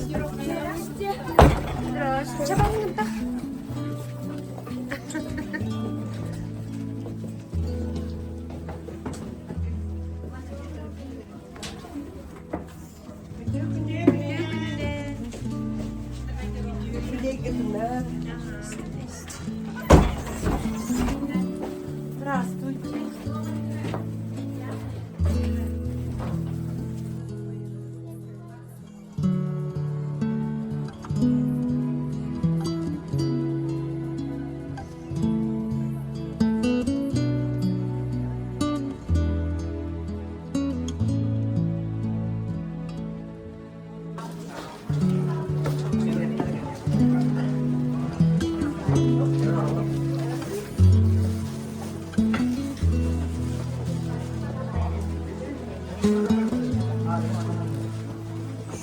Здравствуйте. Здравствуйте.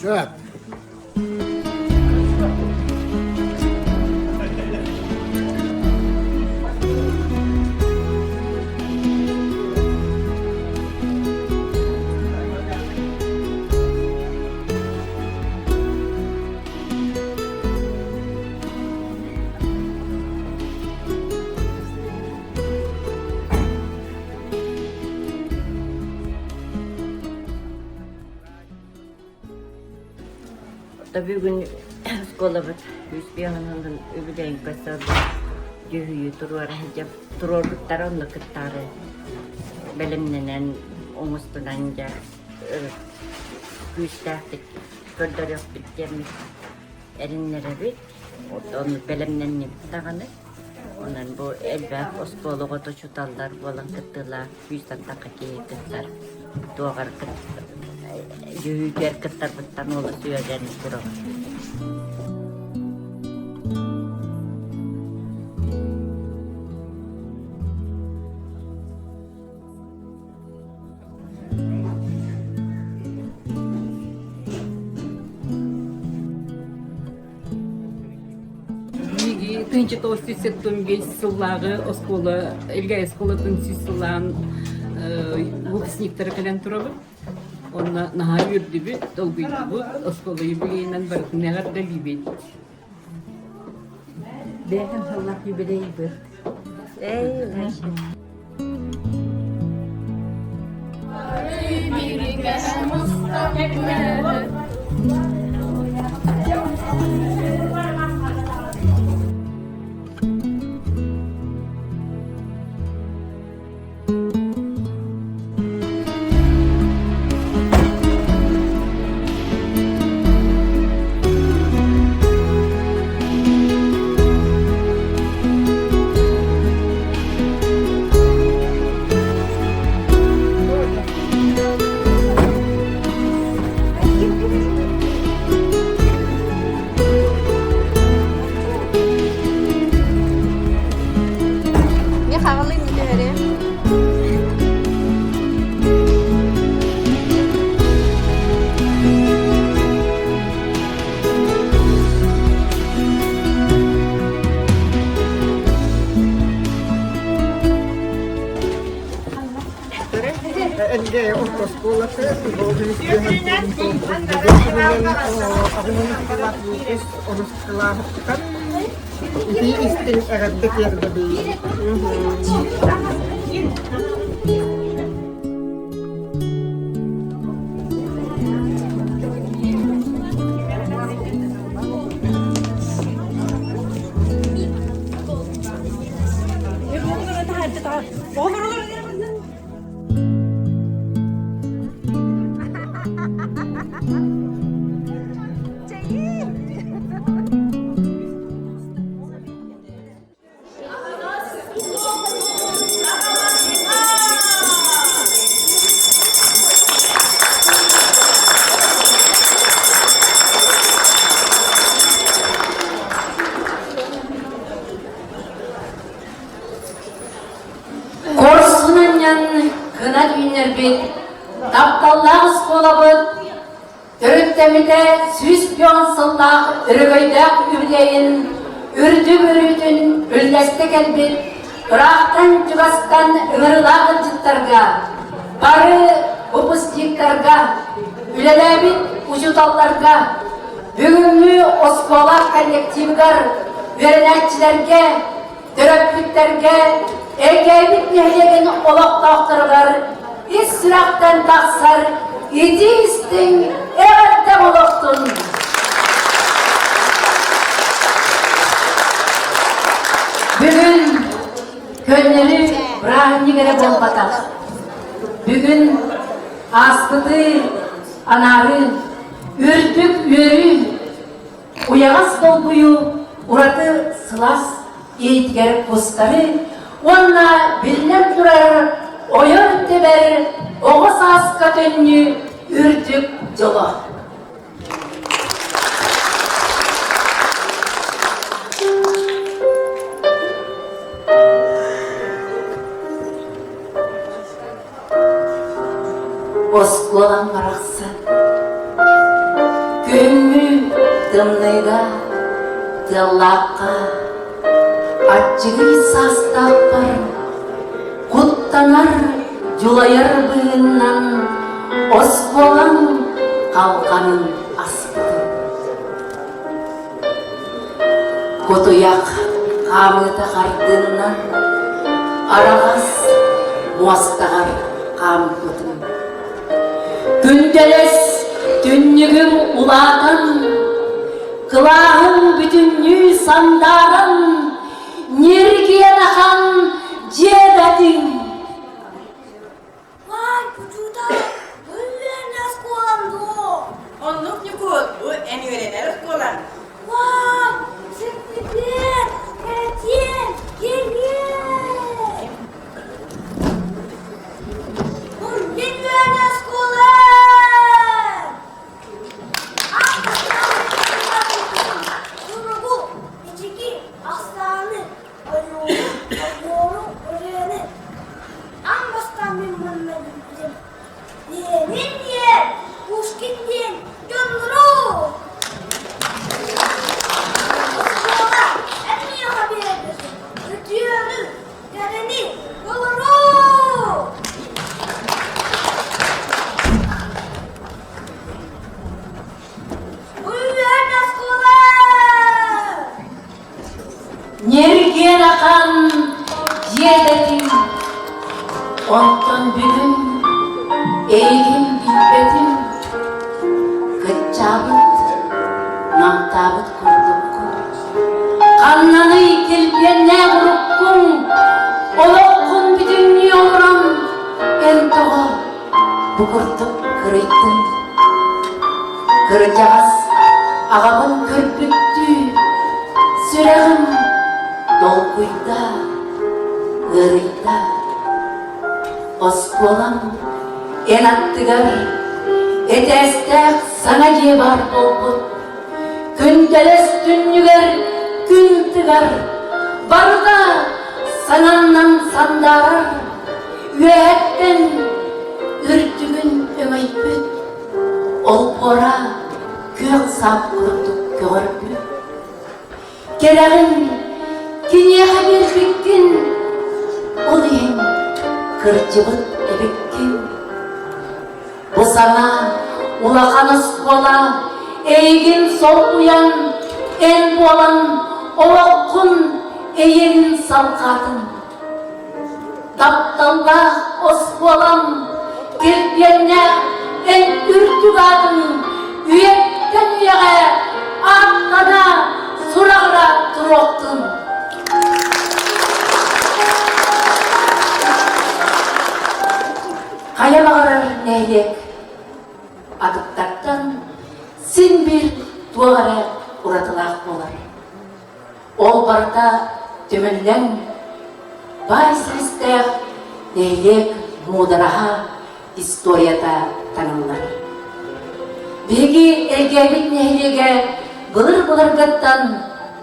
Сөп. Бүгүн оскуолабыт үс биэһин үбүлүөйүн көрсө дьүһүйүү туруора сылдьар туруорбуттара онно кыттаары бэлэмнэнэн оҥостунан дьэ күүстээхтик көрдөрүөхпүт диэммит эрэннэрэбит. Оттон бэлэмнэннибит даҕаны. Онон бу элбэх оскуола оҕото учууталлар буолан кыттыылаах күүстэн тахха киһи кыттар. Туоҕар дьүһүйгэр кыттарбыттан олус үөрэн турабын. Биһиги 1975 сыллааҕы оскуола, Элгээйи оскуолатын сүүс сыллаан выпускниктара кэлэн турабыт. Онно наһаа үөрдүбүт, долгуйдубут, оскуола юбилейынан барытын эҕэрдэлиибит. Бэйэтин сыллаах юбилейбыт. Не хаҕалыын түһэрэ. Элгээйи орто оскуолата онус кылааһыттан итии истиҥ эҕэрдэ тиэрдэбин. Хорсун анньан кынат үүннэрбит тапталлаах оскуолабыт төрүттэммитэ 110 сыллаах өрөгөйдөөх үбүлүөйүн үрдүк өрүүтүн үллэстэ кэлбит ыраахтан-чугастан ыҥырыылаах ыалдьыттарга, бары выпускниктарга, үлэлээбит учууталларга. Бүгүҥҥү оскуола коллективыгар үөрэнээччилэргэ, төрөппүттэргэ, Элгээйбит нэһилиэгин олохтоохторугар ис сүрэхтэн тахсар итии-истиҥ эҕэрдэ олохтун! Бүгүн көннөрү бырааһынньык эрэ буолбатах. Бүгүн ааспыты анаарыы, үрдүк үөрүү, уйаҕас долгуйуу ураты сылаас иитигэр кустары уонна биллэн турар ойор-тэбэр оҕо сааска төннүү үрдүк дьоло. Оскуолам барахсан Күһүҥҥү тымныыга тыаллаахха аччыгый саастаахпар куттанар дьулайар быһыыннан оскуолам халҕанын аспытым. Кутуйах хаамыыта хардыннан араҕас муостаҕар хаампытым. Күндэлэс түннүгүм улаатан, кылааһым бүтүннүү сандааран, ньиргийэн ахан дьиэбэтиҥ. Вай, учуутал, бу үөрэнэр оскуолам дуо? Оннук Ньукуут, бу эн үөрэнэр оскуолаҥ. Вай, сирдитиэн, кэрэтиэн, киэҥиэн! Бу мин үөрэнэр оскуолам! Суругу, бичиги, ахсааны, ойууну, ойууру, ырыаны Аан бастаан мин манна билбитим. Ленин диэн, Пушкин диэн дьоннору! Оскуола эн миэхэ биэрбитин үтүөнү, кэрэни толору! Үөрэн оскуола! Ньиргиэн ахан дьиэтэтин, онтон бүгүн эйигин билбэтим, кыччаабыт, намтаабыт курдуккун. Ханнаный килбиэннээх уруккуҥ, олоххун бүтүннүү олорон, эн тоҕо бу курдук кырыйдыҥ? Кырдьаҕас аҕабын көрбүттүү сүрэҕим долгуйда, ыарыйда. Оскуолам эн аттыгар этээстээх саҥа дьиэ баар буолбут. Күндэлэс түннүгэр күн тыгар, барыта саҥаннан сандаарар, үөһэттэн үрдүгүн өҥөйбүт. Олбуора күөх саап курдук көҕөрбүт. Кэрэҕин киниэхэ биэрбиккин, ол иһин кырдьыбыт эбиккин. Бу саҥа улахан оскуола эйигин солбуйан, эн буолан олоххун эйигин салҕаатын. Тапталлаах оскуолам килбиэннээх эн үрдүк аатын үйэттэн үйэҕэ ааттана, сураҕыра туруохтун. Хайа баҕарар нэһилиэк атыттартан син биир туох эрэ уратылаах буолар. Ол барыта түмүллэн, баай силистээх нэһилиэк муудараһа историята таҥыллар. Биһиги Элгээбит нэһилиэгэ былыр-былыргыттан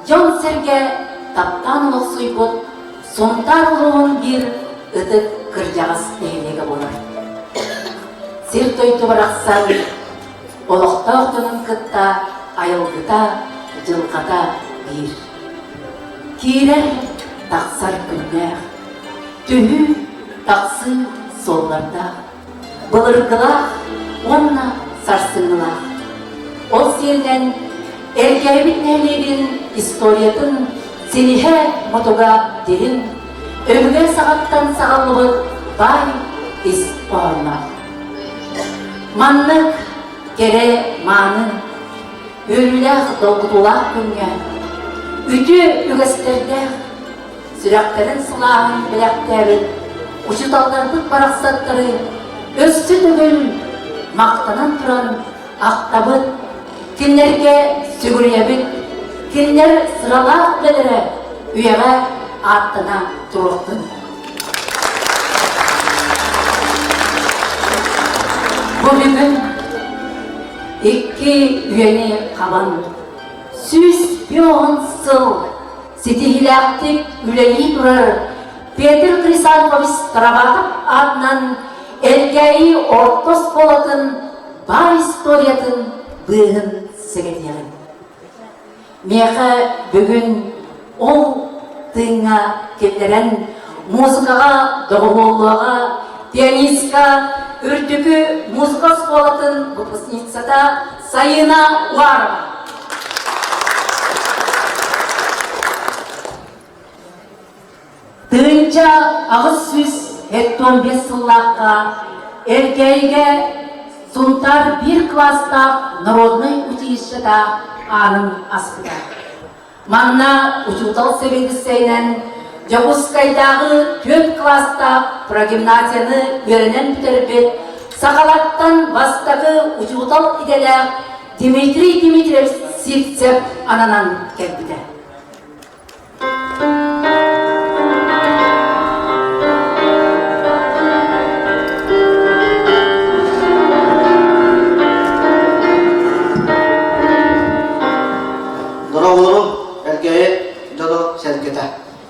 дьон-сэргэ таптаан олохсуйбут Сунтаар улууһун биир ытык кырдьаҕас нэһилиэгэ буолар. Сир-дойду барахсан олохтоох дьонун кытта айылгыта, дьылҕата биир. Киирэр, тахсар күннээх, түһүү, тахсыы суоллардаах, былыргылаах уонна сарсыҥҥылаах. Ол сиэринэн Эргээбит нэһилиэгин историятын силиһэ мотуга дириҥ, өбүгэ саҕаттан саҕаллыбыт баай ис хоһоонноох. Маннык кэрэ мааны, үөрүүлээх долгутуулаах күҥҥэ үтүө үгэстэрдээх, сүрэхтэрин сылааһын бэлэхтээбит учууталларбыт барахсаттары өссө төгүл махтанан туран ахтабыт, кинилэргэ сүгүрүйэбит, кинилэр сыралаах үлэлэрэ үйэҕэ ааттана туруохтун. Бу бүгүн икки үйэни хабан 110 сыл ситиһиилээхтик үлэлии турар Петр Хрисанфович Староватов аатынан Элгээйи орто оскуолатын баай историятын быыһын сэгэтиэҕиҥ. Миэхэ бүгүн ол тыыҥҥа киллэрэн музыкаҕа доҕуһуоллуоҕа пианистка үрдүкү музыка оскуолатын выпускницата Сайыына Уарова. 1885 сыллаахха Эргээйигэ Сунтаар биир кылаастаах народнай училищета аанын аспыта. Манна учуутал сэбиэдиссэйинэн Дьокуускайдааҕы түөрт кылаастаах прогимназияны үөрэнэн бүтэрбит сахалартан бастакы учуутал идэлээх Дмитрий Дмитриевич Сивцев ананан кэлбитэ. Дорооболорум, Элгээйи дьоно сэргэтэ.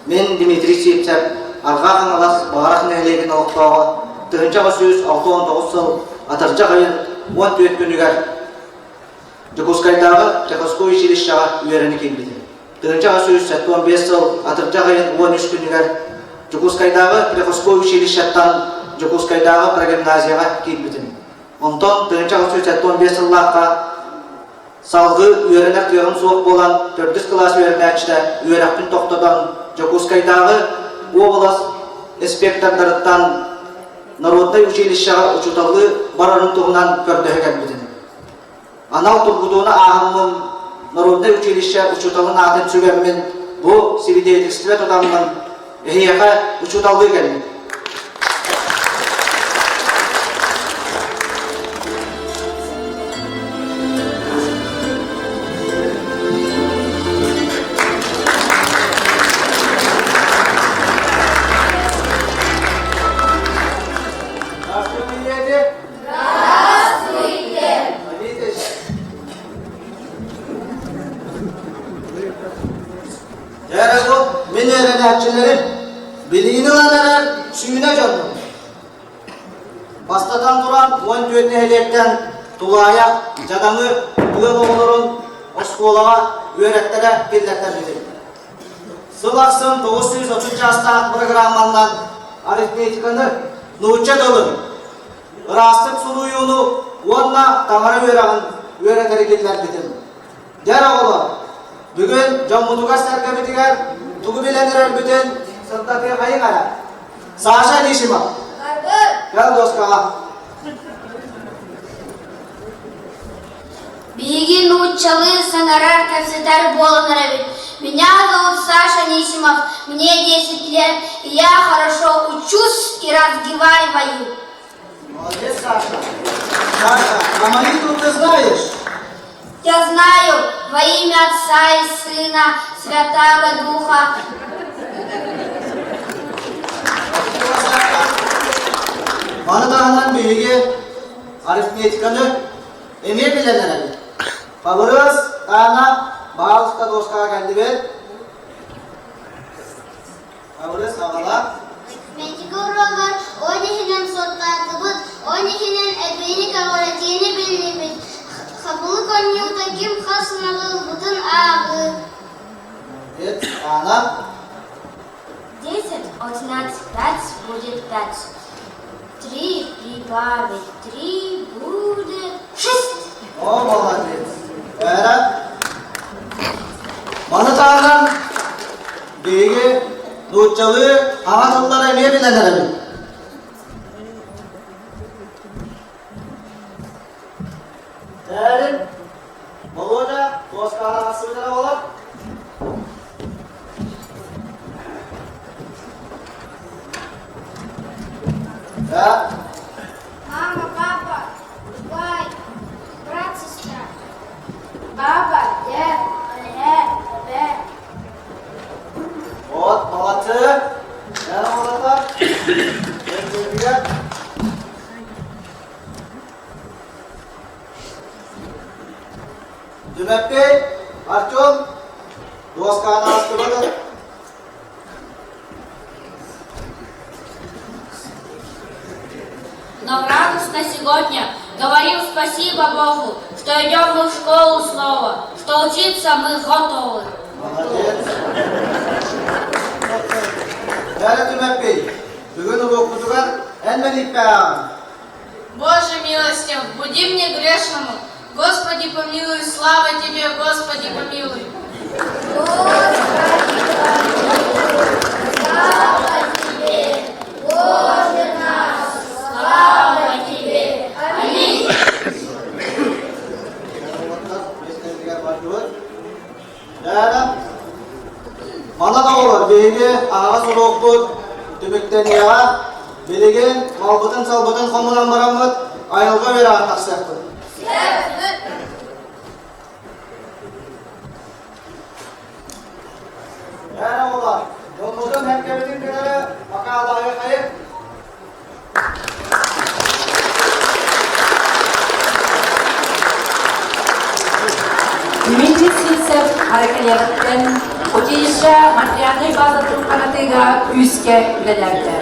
Мин Дмитрий Сивцев, Арҕаа Хаҥалас Баҕарах нэһилиэгин олохтооҕо, 1869 сыл атырдьах ыйын 14 күнүгэр Дьокуускайдааҕы Техническэй училищеҕа үөрэнэ киирбитим. 1875 сыл атырдьах ыйын 13 күнүгэр Дьокуускайдааҕы Приходской училищеттан Дьокуускайдааҕы прогимназияҕа киирбитим. Онтон 1875 сыллаахха салгыы үөрэнэр кыаҕым суох буолан, төрдүс кылаас үөрэнээччитэ үөрэхпин тохтотон, Дьокуускайдааҕы уобалас инспектордарыттан народнай училищеҕа учууталлыы барарын туһунан көрдөһө кэлбитим. Анал тургутууну ааһаммын, народнай училище учууталын аатын сүгэммин, бу сибидиэтэлистибэ тутаммын, эһиэхэ учууталлыы кэллим. Здравствуйте! Дьэ бу мин үөрэнээччилэрим билиини ылан эрэр сүүнэ дьоннор. Бастатан туран 14 нэһилиэктэн тулаайах дьадаҥы ыал оҕолорун оскуолаҕа үөрэттэрэ киллэртэрбитим. Сыл ахсын 930 чаастаах программаннан арифметиканы, нуучча тылын, ыраастык суруйууну уонна таҥара үөрэҕин үөрэтэри киллэрбитим. Дьэр оҕолор, бүгүн дьоммутугар-сэргэбитигэр тугу билэн эрэрбитин сырдатыахайыҥ эрэ. Саша Анисимов, кэл доскаҕа. Биһиги нууччалыы саҥарар, кэпсэтэр буолан эрэбит. Меня зовут Саша Анисимов, мне 10 лет, и я хорошо учусь и разговариваю. Молодец, Саша. Саша, а молитву ты знаешь? Я знаю во имя Отца и Сына, Святого Духа. Маны таһынан биһиги арифметиканы эмиэ билэн эрэбит. Хабырыас, Таана, баалыста дуоскаҕа кэллибит. Хабырыас аҕала. Арифметика уруогар он иһинэн суоттаатыбыт, он иһинэн эбиини көҕүрэтиини биллибит. Хабылык оонньуута ким хас ынаҕы ылбытын ааҕыы. Молодец, Таана. Десять отнять пять будет пять. Три прибавить три будет шесть. О, молодец. Эра. бэлэмнэнэн эрэбит. Тэрин, Володя, дуоскаҕа тахсыбытара буолар. Да. Мама, папа, бай, брат, сестра. Баба, дед, эһэ, эбэ. Вот, молодцы. Яна молодцы. Түмэппий, Артем, дуоскаҕа астыбатын. Нам радостно сегодня говорим спасибо Богу, что идем мы в школу снова, что учиться мы готовы. Молодец. Бәрі Түмәппей, бүгін уруокпутугар эн мэлиппэҕин. Боже милостив, буди мне грешному, Господи помилуй, слава Тебе, Господи помилуй. Господи помилуй, слава Тебе, Боже наш, слава Тебе. Аминь. Манна да оҕолор, биһиги аһаҕас уруокпут түмүктэниэҕэ. Билигин малбытын-салбытын хомунан бараммыт айылҕа үөрэҕэр тахсыахпыт. Эр оҕолор, дьоммутун һэргэбитин кытары бакаалаһыахайыҥ. Дмитрий Сивцев Аракелевтэн училище материальнай базатын ханатыыга күүскэ үлэлээбитэ.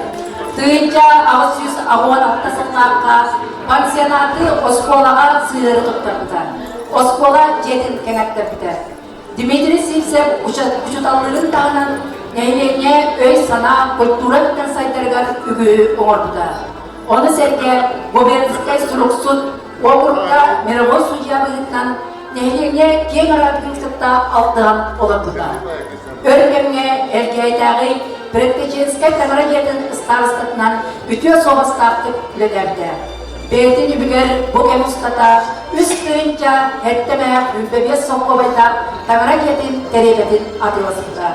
Тыынча 886 сыллаахха пансионаты оскуолаҕа сыһыары туттарбыта. Оскуола дьиэтин кэҥэттэрбитэ. Дмитрий Сивцев учууталларын таһынан нэһилиэнньэ өй-санаа, культура өттүнэн сайдарыгар үгүһү оҥорбута. Ону сэргэ губернскай суруксут уокурукка мировой судья быһыытынан нэһилиэнньэ киэҥ араҥатын кытта алтыһан олорбута. Өр кэмҥэ Элгээйдээҕи Предтеченскэй таҥара дьиэтин ыстаарыстатынан үтүө суобастаахтык үлэлээбитэ. Бэйэтин үбүгэр бу кэм устата 3 075 солкуобайдаах таҥара дьиэтин тэриэлэтин атыыласпыта.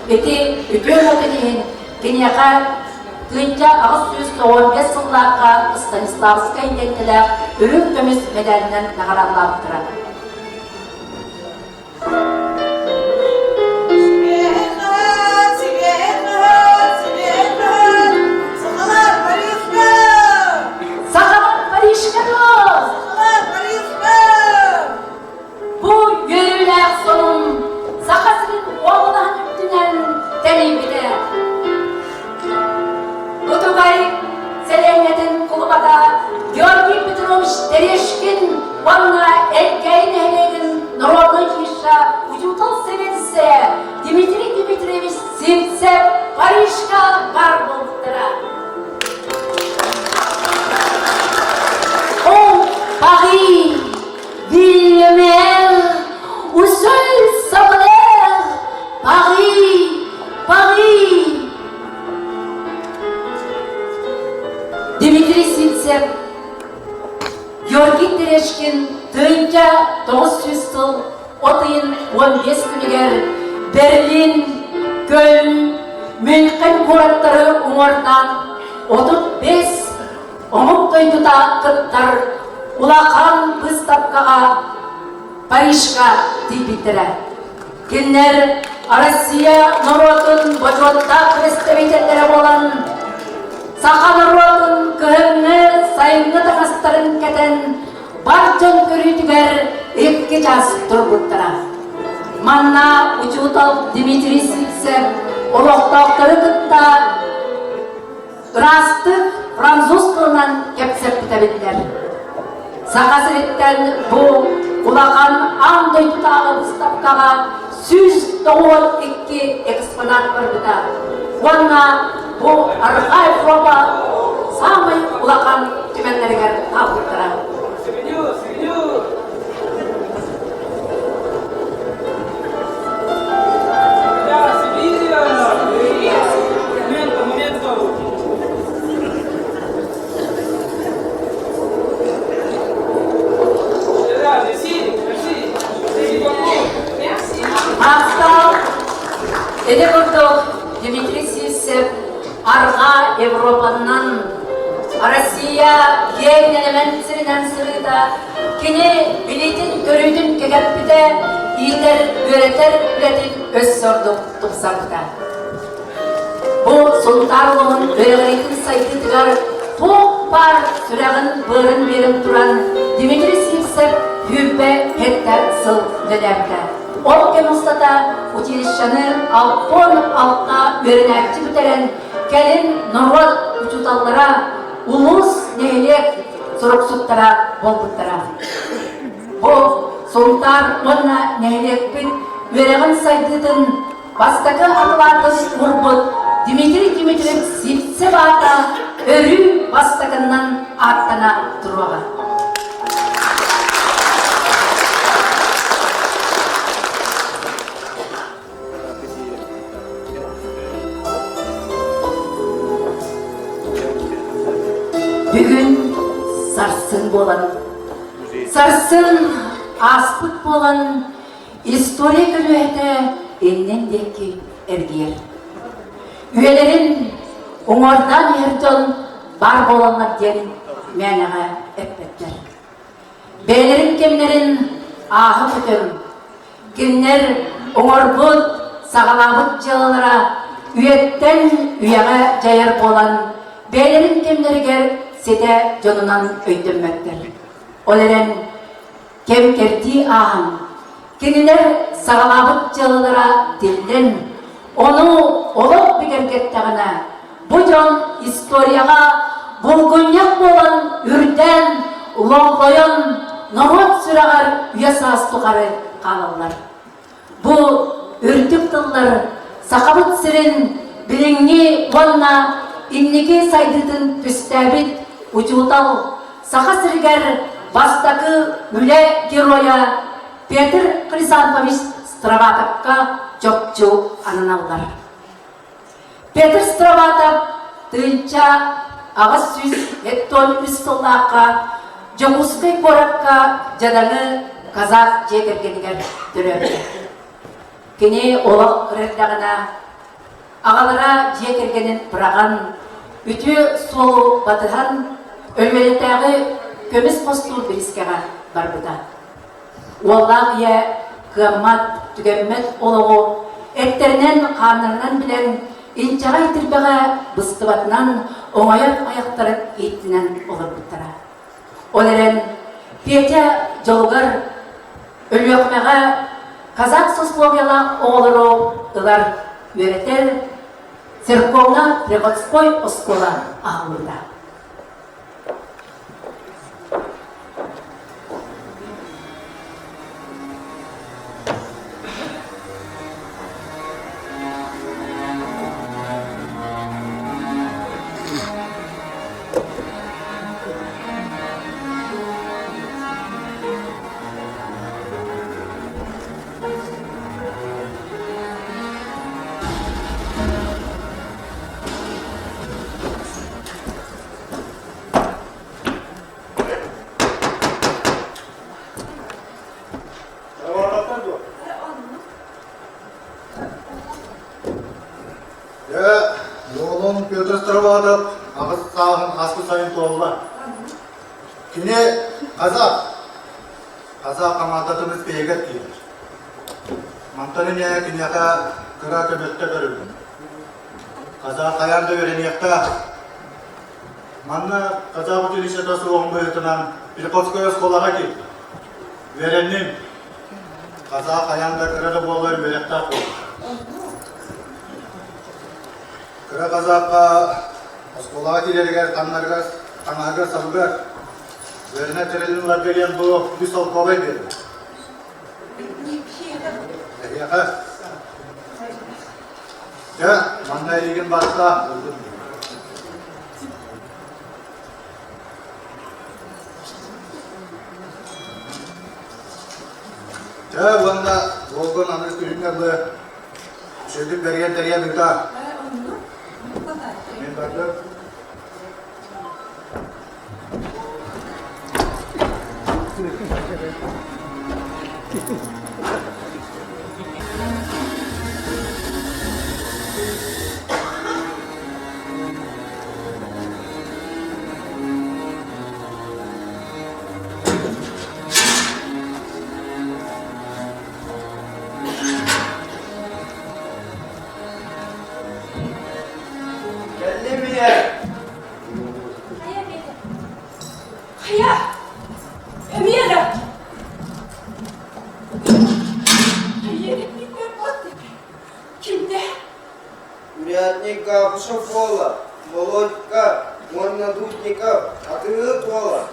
Ити үтүө өҥөтүн иһин киниэхэ 1895 сыллаахха Станиславскай лиэнтэлээх үрүҥ көмүс мэдээлинэн наҕараадалаабыттара. Сахалар Парижка Бу үөрүүлээх сонун Саха сирин уобалаһын үрдүнэн тэнийбитэ. Бутугай сэлиэнньэтин кулубата Георгий Петрович Терешкин уонна Элгээйи нэһилиэгин народнай училища учуутал сэбиэдиссэйэ Дмитрий Дмитриевич Сивцев Парижка бар буолбуттара. О, Париж, ville mère, où seul s'envolèrent Paris, Paris. Дмитрий Сивцев, Георгий Терешкин 1900 сыл от ыйын 15 күнүгэр Берлин, Кöln, Мюнхен куораттары уҥуордаан 35 омук дойдута кыттар улахан быыстапкаҕа Парижка тиийбиттэрэ. Кинилэр Россия норуотун бочуоттаах представителлэрэ буолан, саха норуотун кыһыҥҥы, сайыҥҥы таҥастарын кэтэн, бар дьон көрүүтүгэр икки чаас турбуттара. Манна учуутал Дмитрий Сивцев олохтоохтору кытта ыраастык француз тылынан кэпсэппитэ биллэр. Саха сириттэн бу улахан аан дойдутааҕы быыстапкаҕа 192 экспонат барбыта уонна бу арҕаа Европа саамай улахан түмэллэригэр хаалбыттара. сиринэн сырыыта кини билиитин-көрүүтүн кэгэппитэ, иитэр, үөрэтэр үлэтин өссө ордук тупсарбыта. Бу Сунтаар улууһун үөрэҕириитин сайдыытыгар туох баар сүрэҕин-быарын биэрэн туран Дмитрий Сивцев 27 сыл үлэлээбитэ. Ол кэм устата училищены 66 үөрэнээччи бүтэрэн, кэлин норуот учууталлара, улуус, нэһилиэк суруксуттара буолбуттара. Бу Сунтаар уонна нэһилиэкпит үөрэҕин сайдыытын Бастакы акылаатын уурбут Дмитрий Дмитриевич Сивцев аата өрүү бастакыннан ааттана туруоҕа. Бүгүн сарсын буолан, сарсын ааспыт буолан История көлүөһэтэ иннин диэки эргийэр. Үйэлэрин уҥуордаан иһэр дьон баар буолаллар диэн мээнэҕэ эппэттэр. Бэйэлэрин кэмнэрин ааһа көтөн, кинилэр оҥорбут, саҕалаабыт дьыалалара үйэттэн үйэҕэ дьайар буолан, бэйэлэрин кэмнэригэр ситэ дьонунан өйдөммөттөр. Ол эрэн Кэм-кэрдии ааһан, кинилэр саҕалаабыт дьыалалара тиллэн, ону олох бигэргэттэҕинэ, бу дьон историяҕа булгунньах буолан үрдээн, лоҥхойон, норуот сүрэҕэр үйэ-саас тухары хаалаллар. Бу үрдүк тыллар Сахабыт сирин билиҥҥи уонна инники сайдыытын түстээбит учуутал, Саха сиригэр бастакы үлэ геройа Петр Хрисанфович Страватовка чопчу ананаллар. Петр Страватов 1883 сыллаахха Дьокуускай куоракка дьадаҥы казах дьиэ кэргэнигэр төрөөбүтэ. Кини олох кыра эрдэҕинэ аҕалара дьиэ кэргэнин быраҕан, үтүө суолу батыһан Өлүөнэтээҕи көмүс хостуур бириискэҕэ барбыта. Уоллаах ийэ кыаммат, түгэммэт олоҕу эттэринэн-хааннарынан билэн, инчэҕэй тирбэҕэ быстыбатынан оҥойор айахтарын ииттинэн олорбуттара. Ол эрэн Петя дьолугар Өлүөхүмэҕэ казах сословиелаах оҕолору ылар, үөрэтэр церковно-приходской оскуола аһыллыбыта. Дьэ, уолум Петр Староватов аҕыс сааһын аспыт сайын туолла. Кини казах. Казах хамаандатын испииһэгэр киирэр. Мантан инньэ киниэхэ кыра көмөттө көрүллэр. Казах хайаан да үөрэниэхтээх. Манна казах училищета суоҕун быһыытынан Приходскай оскуолаҕа киирдим. Үөрэнним. Казах хайаан да кыра да буоллар үөрэхтээх буолар. Кыра казахха оскуолаҕа киирэригэр таҥнарыгар, таҥаһыгар-сабыгар үөрэнэр тэрилин ыларга диэн бу үс солкуобай биэрдим. Эһиэхэ Дьэ, манна эйигин барта Дьэ, уонна уолгун аны күһүҥҥэ бу үчүгэйдик бэрийэн тэрийэн ыытаар. Мин бардым. Эмиэ да. Кимде? Урядник Габышев уола, Володька уонна Дудников атыыһыт уола.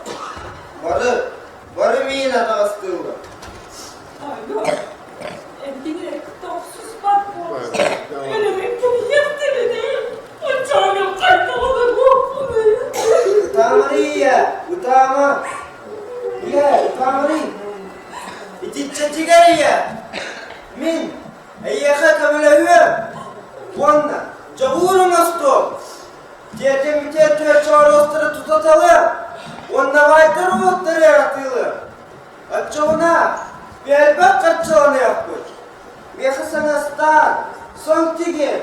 Бары, бары миин атаҕастыыллар. Эбитин тохсуспат буол. Өлөрүн кэбиһиэхтэринэ, оччоҕо хайдах олоруохпунуй? Ытаамарый ийэ, ытаама. Ийэ, ытаамарый. Итиччэтигэр ийэ, мин эйиэхэ көмөлөһүөм уонна дьоҕуур оҥостуом. Тиэтэммитэ түөрт чооруостары тутаталыам уонна баайдар уоттары атыылыам. Оччоҕуна биэрбэт харчыланыахпыт. Миэхэ саҥастаан, сон тигин,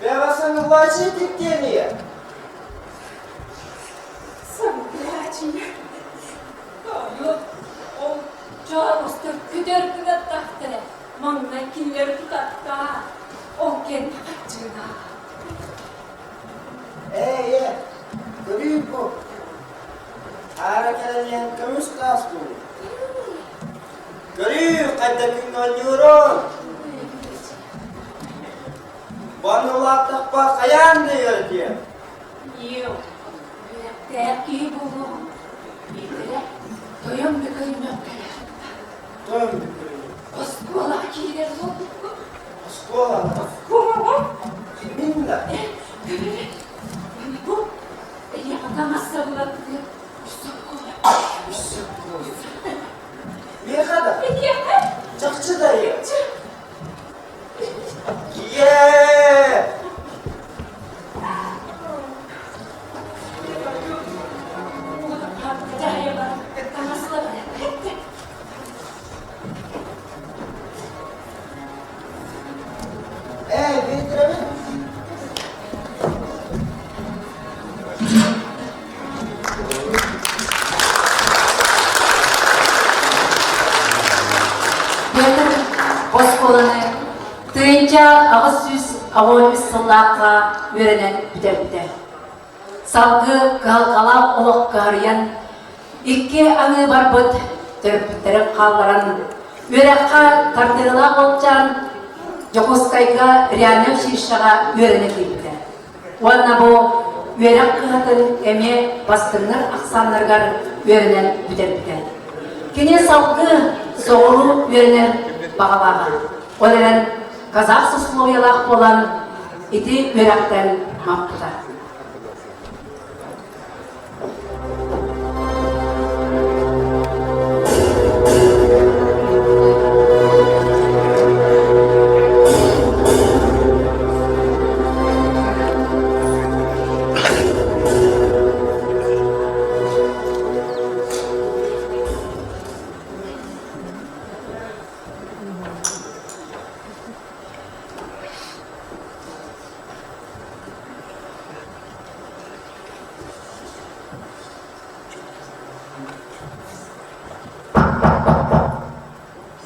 бэҕэ саҥылааччы тиктиэниэ. Саҥылааччы. Тоойуом, ол чооруостар күдэр гынаттахтара, маҥнай кинилэри тутаттаа, ол кэннэ хаччыына. Ээ, ээ, көрүү бу. Аара кэлэн иһэн көмүс таас буолуо. Көрүү, хайда күҥҥэ оонньуурун. Банылаатахпа хайаан да үөрдүө. Иэу, үөрэхтээх киһи буолуоҕум. Биирдэрэ тойон Мөкөйнөх кэлэр. Тойон Мөкөйнөх. Оскуолаҕа киирэр буолбуккун. Оскуола. Оскуолаҕа? Мин да. Э, көрүлэ. Бу эйиэхэ таҥас сабылатыгар үс оскуола. Миэхэ да? Эйиэхэ? Чахчы да ийэ. Ийээ! Ээ, биэтэрэбин. Петр оскуоланы 1883 сыллаахха үөрэнэн бүтэрбитэ. Салгыы кыһалҕалаах олох кыһарыйан, икки аҥыы барбыт төрөппүттэрин хаалларан, үөрэххэ тардыылаах уолчаан Дьокуускайга реальнай училищеҕа үөрэнэ киирбитэ. Уонна бу үөрэх кыһатын эмиэ бастыҥнар ахсааннарыгар үөрэнэн бүтэрбитэ. Кини салгыы соҕуруу үөрэнэр баҕалааҕа. Ол эрэн казах сословиелаах буолан ити үөрэхтэн маппыта.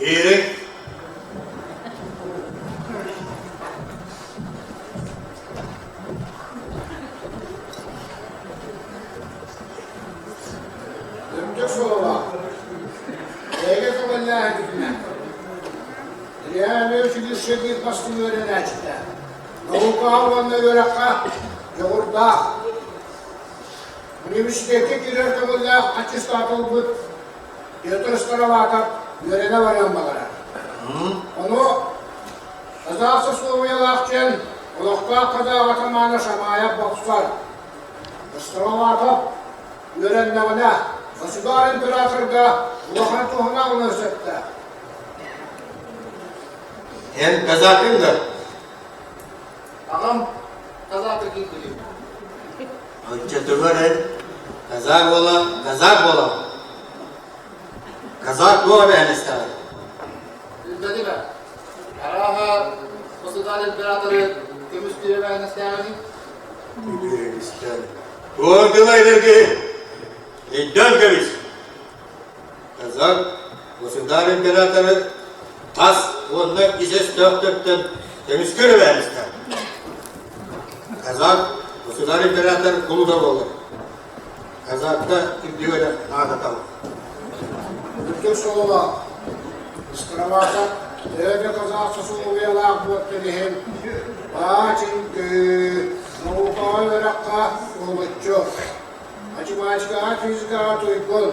Киириҥ. Өҥдө суола. Эйгэ көҥүллээһитинэ. Реальнай училище биир бастыҥ үөрэнээччитэ. Наукаҕа уонна үөрэххэ дьоҕурдаах. Университекка киирэр көҥүллээх аттестат ылбыт Петр Староватов үөрэнэ барыан баҕарар. Ону казах сословиелаах диэн олохтоох казах атамаана Шамаев бопсор. Староватов үөрэннэҕинэ, государь императорга улахан туһана ылыан сөптөөх. Эн казакыҥ да? Аҕам казак киирбитим. Оччотугар эн казак буола, казак буола. Казак туох эбээһинэстэҕий? Билбэтим ээ. Арааһа, государь императоры көмүскүүр эбээһинэстээҕиний? Эбээһинэстээх. Туох дыла илэрги? Өйдөөн кэбис. Казак государь императоры тас уонна ис өстөөхтөртөн көмүскүүр эбээһинэстээх. Казак государь император кулута буолар. Казакка үрдүк эрэ наадата. Үрдүк сололоох, Ыскарабаата төһө да казах сосулуйалаах буолтун иһин, баачыҥкы, наукаҕа үөрэххэ уһулуччу, математикаҕа, физикаҕа туйгун,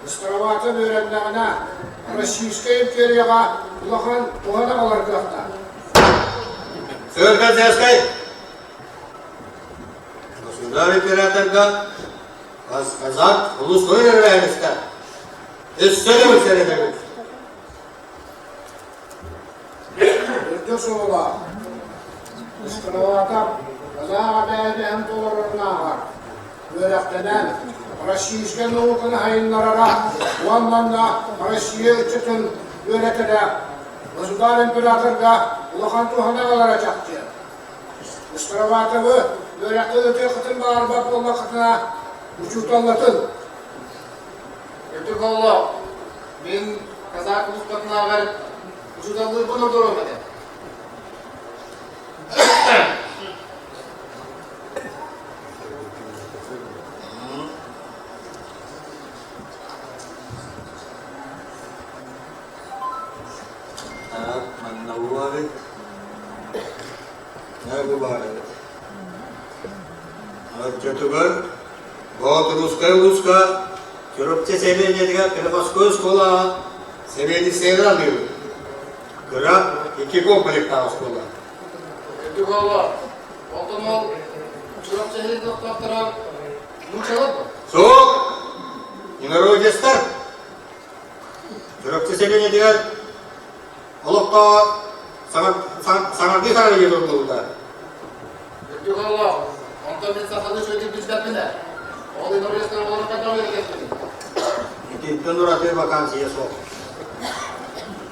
Ыскарабаата үөрэннэҕинэ, Российскай империяҕа улахан туһаны аҕалар кыахтаах. Сыркацескай Государь императорга Казак улустой эрээриста. Өссө да билсэрэтэбит. Үрдүк суолаах, Ыскарабаатап казах эбээдэһин толорорунааҕар үөрэхтэнэн, Российскай науканы сайыннарара уонна Россия ыччатын үөрэтэрэ государь императорга улахан туһаны аҕалара чахчы. Ыскарабаатабы үөрэххэ ыытыаххытын баҕарбат буоллаххытына, учууталлатын. Үрдүк оҕолоох, мин казак улууспатынааҕар учууталлыырбын ордоруом этэ. Так, манна уолит. Бу баар эбит. Оччотугар Боотурусскай улууска Чурапчы сэлиэнньэтигэр Приходской оскуолаҕа сэбиэдиссэйи аныыбыт. Кыра икки комплектаах оскуола. Үрдүк оҕолор, онтон ол Чурапчы иһин тохтоохторо нууччалар дуо? Суох! Инородецтар. Чурапчы сэлиэнньэтигэр олохтоох саҥардыы саҥарыы туруллубута. Үрдүк оҕолоох, онтон мин сахалыы үчүгэйдик билбэппин ээ. Ол инородецтар оҕолору хайдах үөрэтиэхпиний? Итинтэн ураты вакансия суох.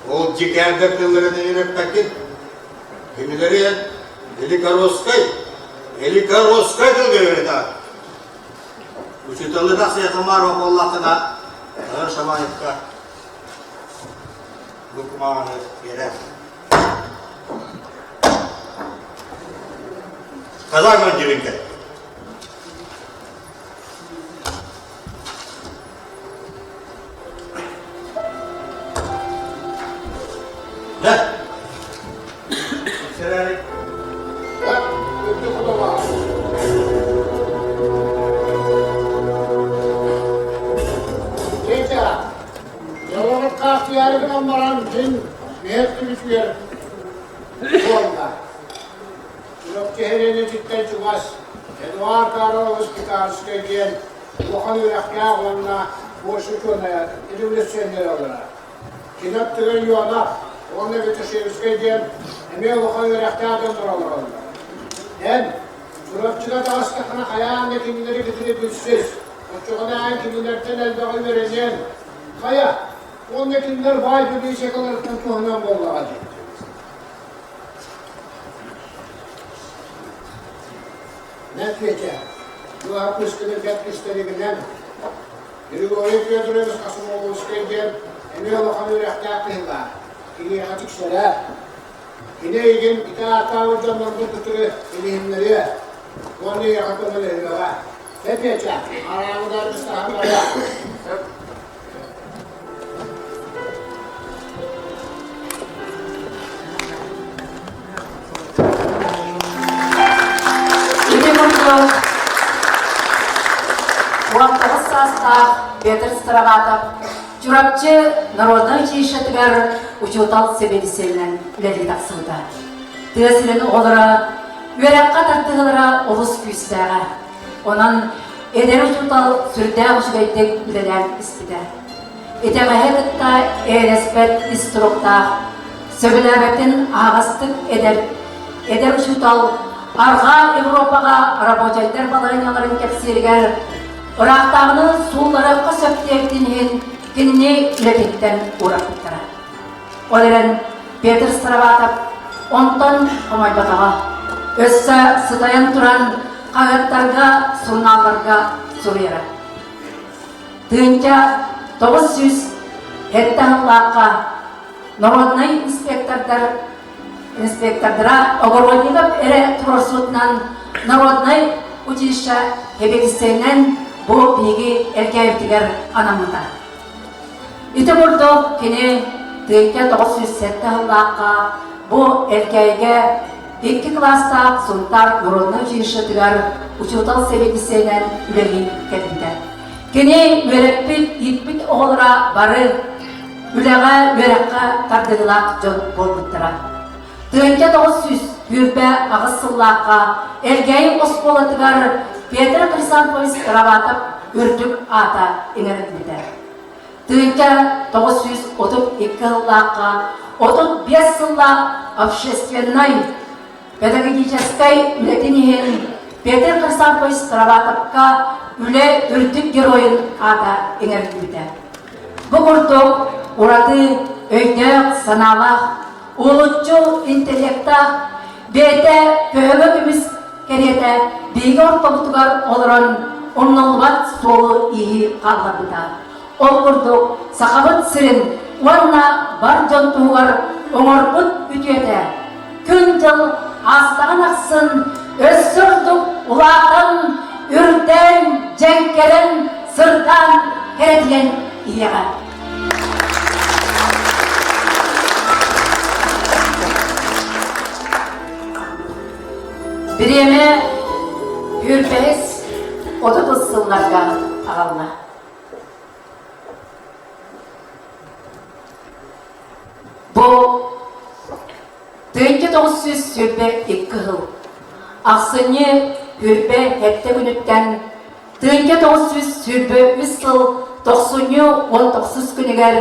Ол дьикээрдэр тылларын үөрэппэккин. Кинилэри Великоросскай, Великоросскай тылга үөрэтэр. Учууталлыы тахсыйа буоллаххына, Тойон Шамаевка бу кумааҕыны биэрэр. Казак мандиринка. Да. Сэрээри. Үрдүк хотолоох. Петя, Дьолоҕут хаахтыйаары гынан баран мин миһэр түбүтүгэр буолла. Чурапчы Һэриэнэтиттэн чугас Эдуард Карлович Пекарскай диэн улахан үөрэхтээх уонна больше учуонайа революционер олорор. Кини аттыгар Ионов уонна Виташевскай диэн эмиэ улахан үөрэхтээх дьоннор олороллор. Эн Чурапчыга таҕыстаххына хайаан да кинилэри кытары билсис, оччоҕуна эн кинилэртэн элбэҕи үөрэниэҥ. Хайа, уонна кинилэр баай библиотекаларыттан туһанан буоллаҕа дии. Мэтиэтэ, Дьуоһа Пушкины бэрт кистэлигинэн, Григорий Федорович Осмоловскай диэн эмиэ улахан үөрэхтээх киһи баар. Киниэхэ тиксэрэ. Кини эйигин ити ааттаабыт дьонноргун кытары билиһиннэриэ уонна эйиэхэ көмөлөһүөҕэ. Петя, арааҥыдар ыстаһан барыа. Ити курдук 19 саастаах Петр Староватов Чурапчы народнай училищетыгар учуутал сэбиэдиссэйинэн үлэлии тахсыбыта. Тыа сирин оҕолоро үөрэххэ тардыһыылара олус күүстээҕэ. Онон эдэр учуутал сүрдээх үчүгэйдик үлэлээн испитэ. Итэҕэһи кытта ээлэспэт ис туруктаах, сөбүлээбэтин аһаҕастык эдэр, эдэр учуутал Арҕаа Европаҕа рабочайдар балаһыанньаларын кэпсииригэр ыраахтааҕыны суулларыахха сөп диэбитин иһин кинини үлэтиттэн уураппыттара. Ол эрэн Петр Староватов онтон хомойботоҕо. Өссө сытайан туран хаһыаттарга, сурунаалларга суруйара. 1907 сыллаахха народнай инспектордар инспектордара Огородников эрэ туруорсуутунан народнай училище сэбиэдиссэйинэн бу биһиги Элгээйбитигэр анаммыта. Ити курдук кини тыынча 907 сыллаахха бу Эркээйигэ икки кылаастаах Сунтаар народнай училищетыгар учуутал сэбиэдиссэйинэн үлэлии кэлбитэ. Кини үөрэппит, ииппит оҕолоро бары үлэҕэ, үөрэххэ тардыһыылаах дьон буолбуттара. Тыынча 928 сыллаахха Элгээйи оскуолатыгар Петр Хрисанфович Староватов үрдүк аата иҥэриллибитэ. Тыынча 932 сыллаахха 35 сыллаах общественнай педагогическай үлэтин иһин Петр Хрисанфович Староватовка үлэ үрдүк геройун аата иҥэриллибитэ. Бу курдук ураты өйдөөх-санаалаах, уһулуччу интеллектаах, бэйэтэ көһөҥө көмүс кэриэтэ биһиги ортобутугар олорон умнуллубат суолу-ииһи хаалларбыта. Ол курдук Сахабыт сирин уонна бар дьон туһугар оҥорбут үтүөтэ күн-дьыл аастаҕын ахсын өссө ордук улаатан, үрдээн, дьэҥкэрэн, сырдаан кэрэтийэн иһиэҕэ. Бириэмэ сүүрбэһис 30 сылларга аҕалла. Бу 1922 сыл ахсынньы хүрбэ сэттэ күнүттэн 1923 сыл тохсунньу 19 күнүгэр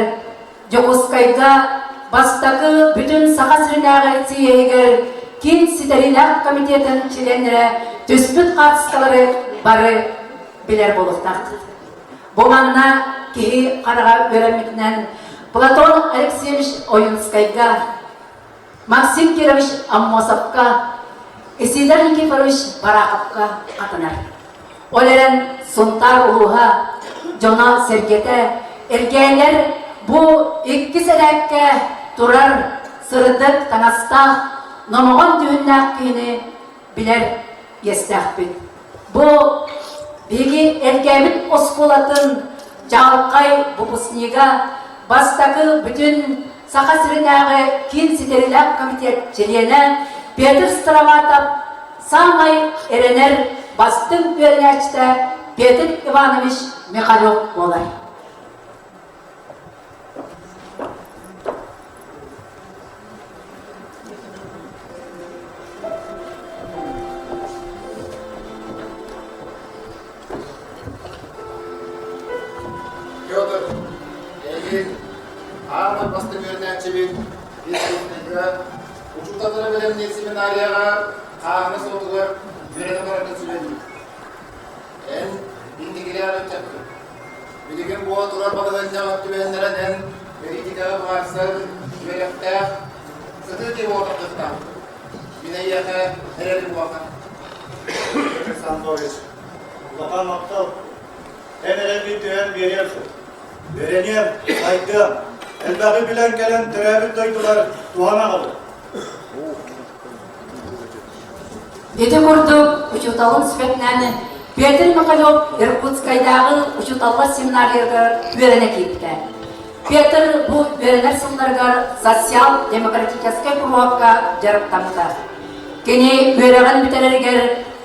Дьокуускайга бастакы бүтүн Саха сиринээҕи съеһигэр Киин ситэриилээх комитетын чилиэннэрэ түспүт хаартыскалары бары билэр буолуохтааххыт. Бу манна киһи хараҕа үөрэммитинэн Платон Алексеевич Ойунскайга, Максим Кирович Аммосовка, Исидор Никифорович Бараховка хатанар. Ол эрэн Сунтаар улууһа дьоно-сэргэтэ эргээлэр бу иккис эрээккэ турар сырдык таҥастаах номоҕон дьүһүннээх киһини билэр иэстээхпит. Бу биһиги Эргээбит оскуолатын чаҕылхай выпускнига бастакы бүтүн Саха сиринээҕи киин ситэрилээх комитет чилиэнэ Петр Староватов саамай эрэнэр бастыҥ үөрэнээччитэ Петр Иванович Михалев буолар. Петр, эйигин аан бастыҥ үөрэнээччибин Иркутскайга учууталлары бэлэмниир семинарияҕа хааһына суотугар үөрэнэ бараргын сүбэлиир. Эн инникилээх ыччаккын. Билигин буола турар балаһыанньаҕа түбэһиннэрэн эн бэлиитикэҕэ быһаарсар үөрэхтээх, сытыы киһи буолуохтааххын. Мин эйиэхэ эрэлим улахан. Александрович, улахан махтал. Эн эрэлбин түһэн биэриэм суох. Үөрэниэм, сайдыам, элбэҕи билэн кэлэн төрөөбүт дойдулар туһана аҕалым. Ити курдук учууталын сүбэтинэн Петр Михалев Иркутскайдааҕы учууталлар семинариятыгар үөрэнэ киирбитэ. Петр бу үөрэнэр сылларыгар социал-демократическай куруһуокка дьарыктаммыта. Кини үөрэҕин бүтэрэригэр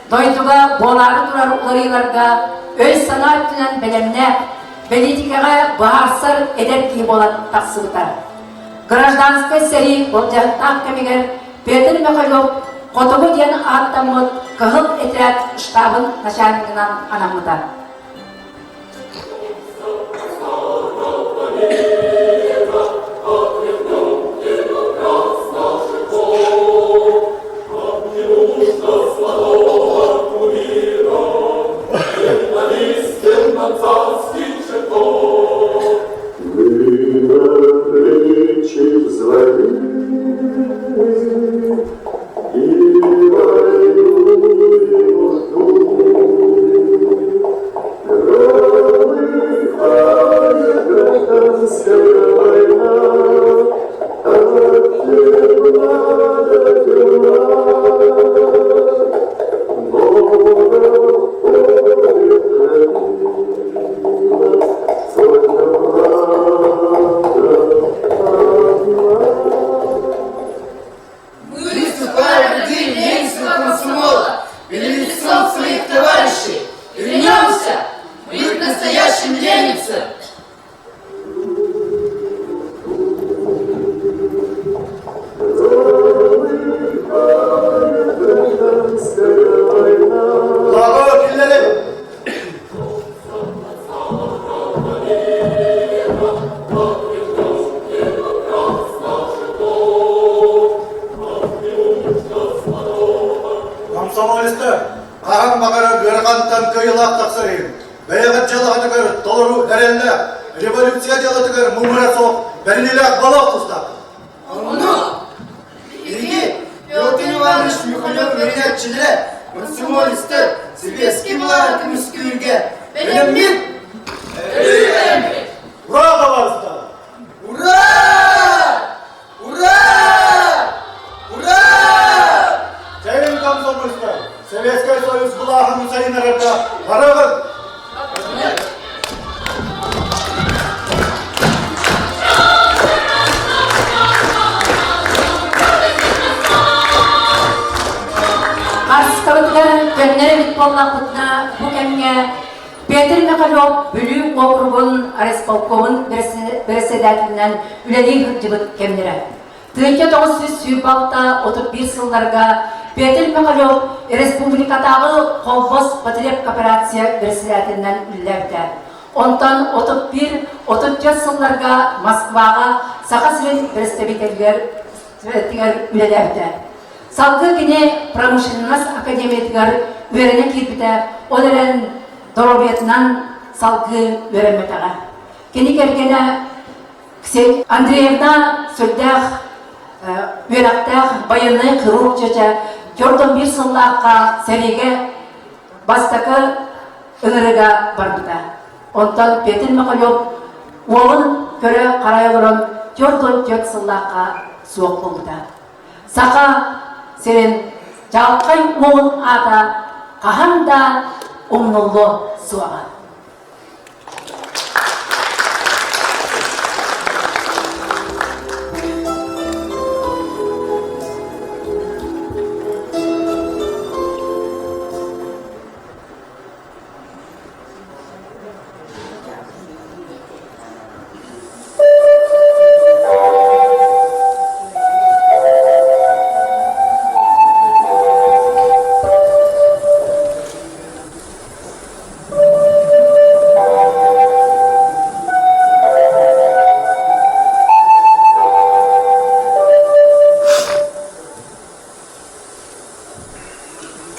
дойдуга буолаары турар уларыйыыларга өй-санаа өттүнэн бэлэмнээх, бэлиитикэҕэ быһаарсар эдэр киһи буолан тахсыбыта. Гражданскай сэрии былдьаһыктаах кэмигэр Петр Михалев Хотугу диэн ааттаммыт Кыһыл этэрээт штабын начальнигынан анаммыта. кыайыылаах тахсар иһин, бэйэҕит дьыалаҕытыгар толору эрэллээх, революция дьыалатыгар муҥура суох бэриниилээх буолуох тустааххыт. Онно биһиги Петр Иванович Михалев үөрэнээччилэрэ, комсомолецтар Советский былааһы көмүскүүргэ бэлэммит! Өрүү бэлэммит! Ура, табаарыстар! Ура! Ура! Ура! Чэйин комсомольскай, Советскай Союз былааһын сайыннарарга барабын! Харсыкабытыгар көннөр эбит буоллахпытына, бу кэмҥэ Петр Михалев Бүлүү уокуругун райисполкомун бэрэссэдээтэлинэн үлэлии сылдьыбыт кэмнэрэ. 1996-31 сылларга Петр Михалев республикатааҕы Холбос потребкооперация бэрэссэдээтэлинэн үлэлээбитэ. Онтон 31-34 сылларга Москваҕа Саха сирин бэрэстэбиитэлигэр үлэлээбитэ. Салгыы кини промышленность академиятыгар үөрэнэ киирбитэ, ол эрэн доруобуйатынан салгыы үөрэммэтэҕэ. Кини кэргэнэ Ксения Андреевна сүрдээх үөрэхтээх байыаннай хирург чөчө, 41 сыллаахха сэриигэ бастакы ыҥырыга барбыта. Онтон Петр Михалев уолун көрө харайа олорон 44 сыллаахха суох буолбута. Саха сирин чаҕылхай уолун аата хаһан да умнуллуо суоҕа.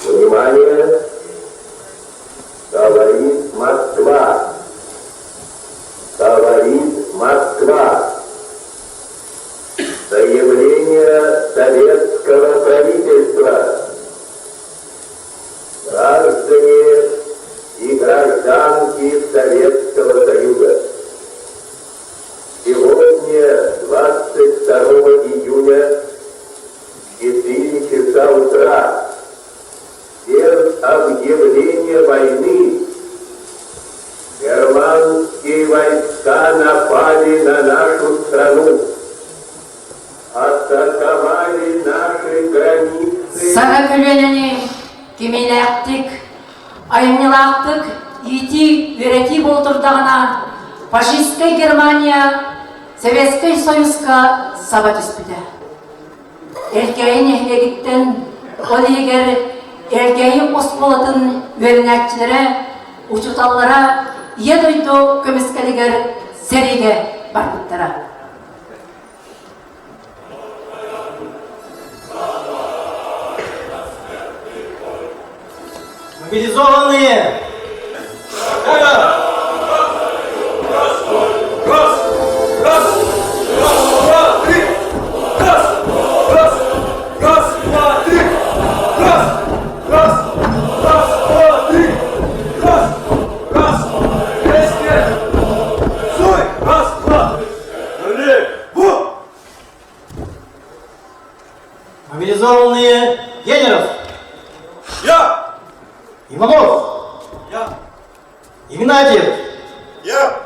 Внимание! Говорит Москва! Говорит Москва! Заявление советского правительства. Граждане и гражданки Советского Союза. Сегодня, 22 июня, в 4 часа утра, без объявления войны германские войска напали на нашу страну, атаковали наши границы. Саҥа көлүөнэни кимиилээхтик, айымньылаахтык иитии, үөрэтии буолтурдаҕына, фашистскай Германия Советскай Союзка саба түспүтэ. Элгээйи нэһилиэгиттэн, ол иһигэр Элгээйи оскуолатын үөрэнээччилэрэ, учууталлара Ийэ дойду көмүскэлигэр сэриигэ барбыттара. Мобилизованные! Ура! Раз, раз, раз, раз, два, три! Раз, раз, раз, два, три! Раз, раз, раз, два, три! Раз, раз, вместе! Стой! Раз, два! Налево! Мобилизованные Генеров! Я! Иванов! Я! Игнатьев! Я!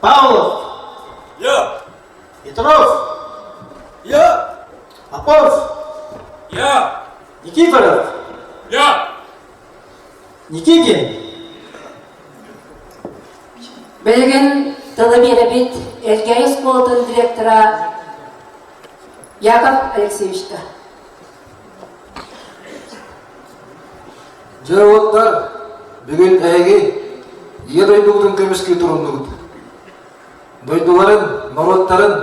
Павлов! Я! Петров! Я! Попов! Я! Никифоров! Я! Никитин! Билигин тылы биэрэбит Элгээйи оскуолатын директора Яков Алексеевичка. Дьэ, уоттар, бүгүн эһиги Ийэ дойдугутун көмүскүү туруннугут. Дойдуларын, норуоттарын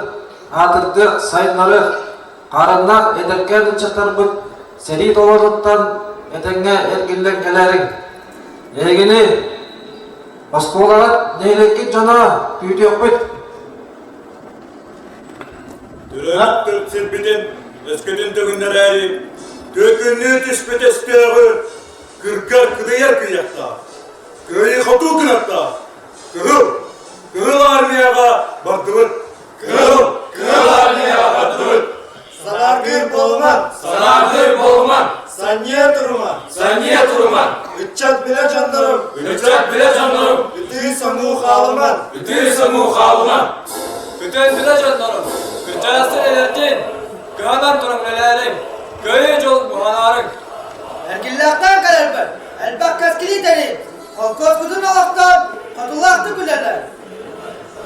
аатырдыах, сайыннарыах, хаараннаах эдэркээн ыччаттарбыт сэрии толоонуттан этэҥҥэ эргиллэн кэлээриҥ. Эһигини оскуолаҕыт нэһилиэккит дьоно күүтүөхпүт. Төрөөбүт сирбитин өскөтүн төгүннэрээри түөкүннүү түспүт өстөөҕү кыргар кыдыйар кыйахтаах, кыайыы-хотуу кынаттаах Кыһыл, Кыһыл Армияҕа бардыбыт! Кыһыл, Кыһыл Армияҕа бардыбыт! Санааргыыр буолуман! Санааргыыр буолуман! Санньыа турума! Санньыа турума! Ыччат билэ дьоннорум! Ыччат билэ дьоннорум! Ытыы-соҥуу хаалыман! Ытыы-соҥуу хаалыман! Күтэн билэ дьоннорум! Кырдьаҕастар эдэрдиин! Кыһанан туран үлэлээриҥ! Кыайыы дьол уһанаарыҥ! Эргиллээхтэн кэлэрбэр элбэх кэскили тэрий! Холкуоспутун олохтоон, хотулаахтык үлэлэр.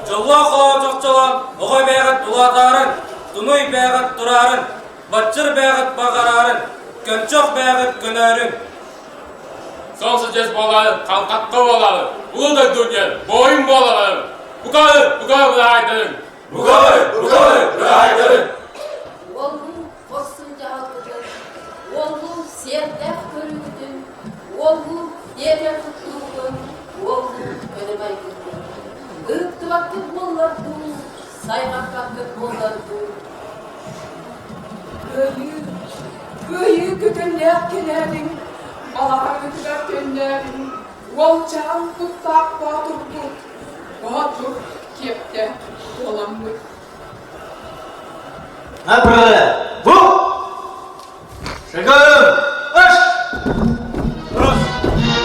Дьоллоох олоҕу чохчолоон, оҕо бэйэҕит улаатаарын, тунуй бэйэҕит тураарын, баччыр бэйэҕит баҕараарын, көнчөх бэйэҕит көнөөрүн. Сол сыдьас буолаарын, халхатта буолаарын, улуу дойду диэн буойун буолаарын, букары, букары быраайдарын, букары, букары быраайдарын. Уоллуу хорсун дьаһалгытын, уоллуу сиэрдээх көрүүгүтүн, уоллуу диэтэр туттуугутун, уоллуу көнө майгытын. Ыһыктыбаккыт буоллар дуу, сайҕаппаккыт буоллар дуу. Кыайыы, кыайыы көтөллөөх кэлээриҥ, балаҕаҥҥытыгар төннөөрүҥ, уолчаан куттаах боотурбут, боотур киэптээх буоламмыт. Направо! Бу! Шагом! Марш! Раз,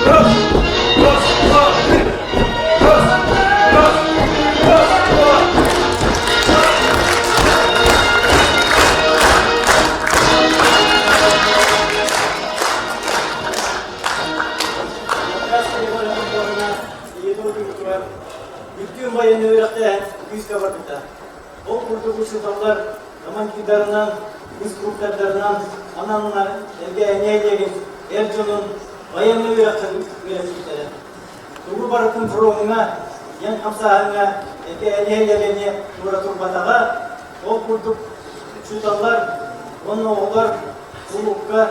раз, раз, два, три! Раз, раз, раз, два! Бүттүүн байыаннай үөрэхтээһин күүскэ барбыта. Ол курдук учууталлар командирдарынан, инструктордарынан ананнар Элгээйи нэһилиэгин эр дьонун байыаннай үөрэххэ үөрэппиттэрэ. Тугу барытын фроҥҥа, диэн хамсааһыҥҥа Элгээйи нэһилиэгэ эмиэ туора турбатаҕа. Ол курдук учууталлар уонна оҕолор кулуупка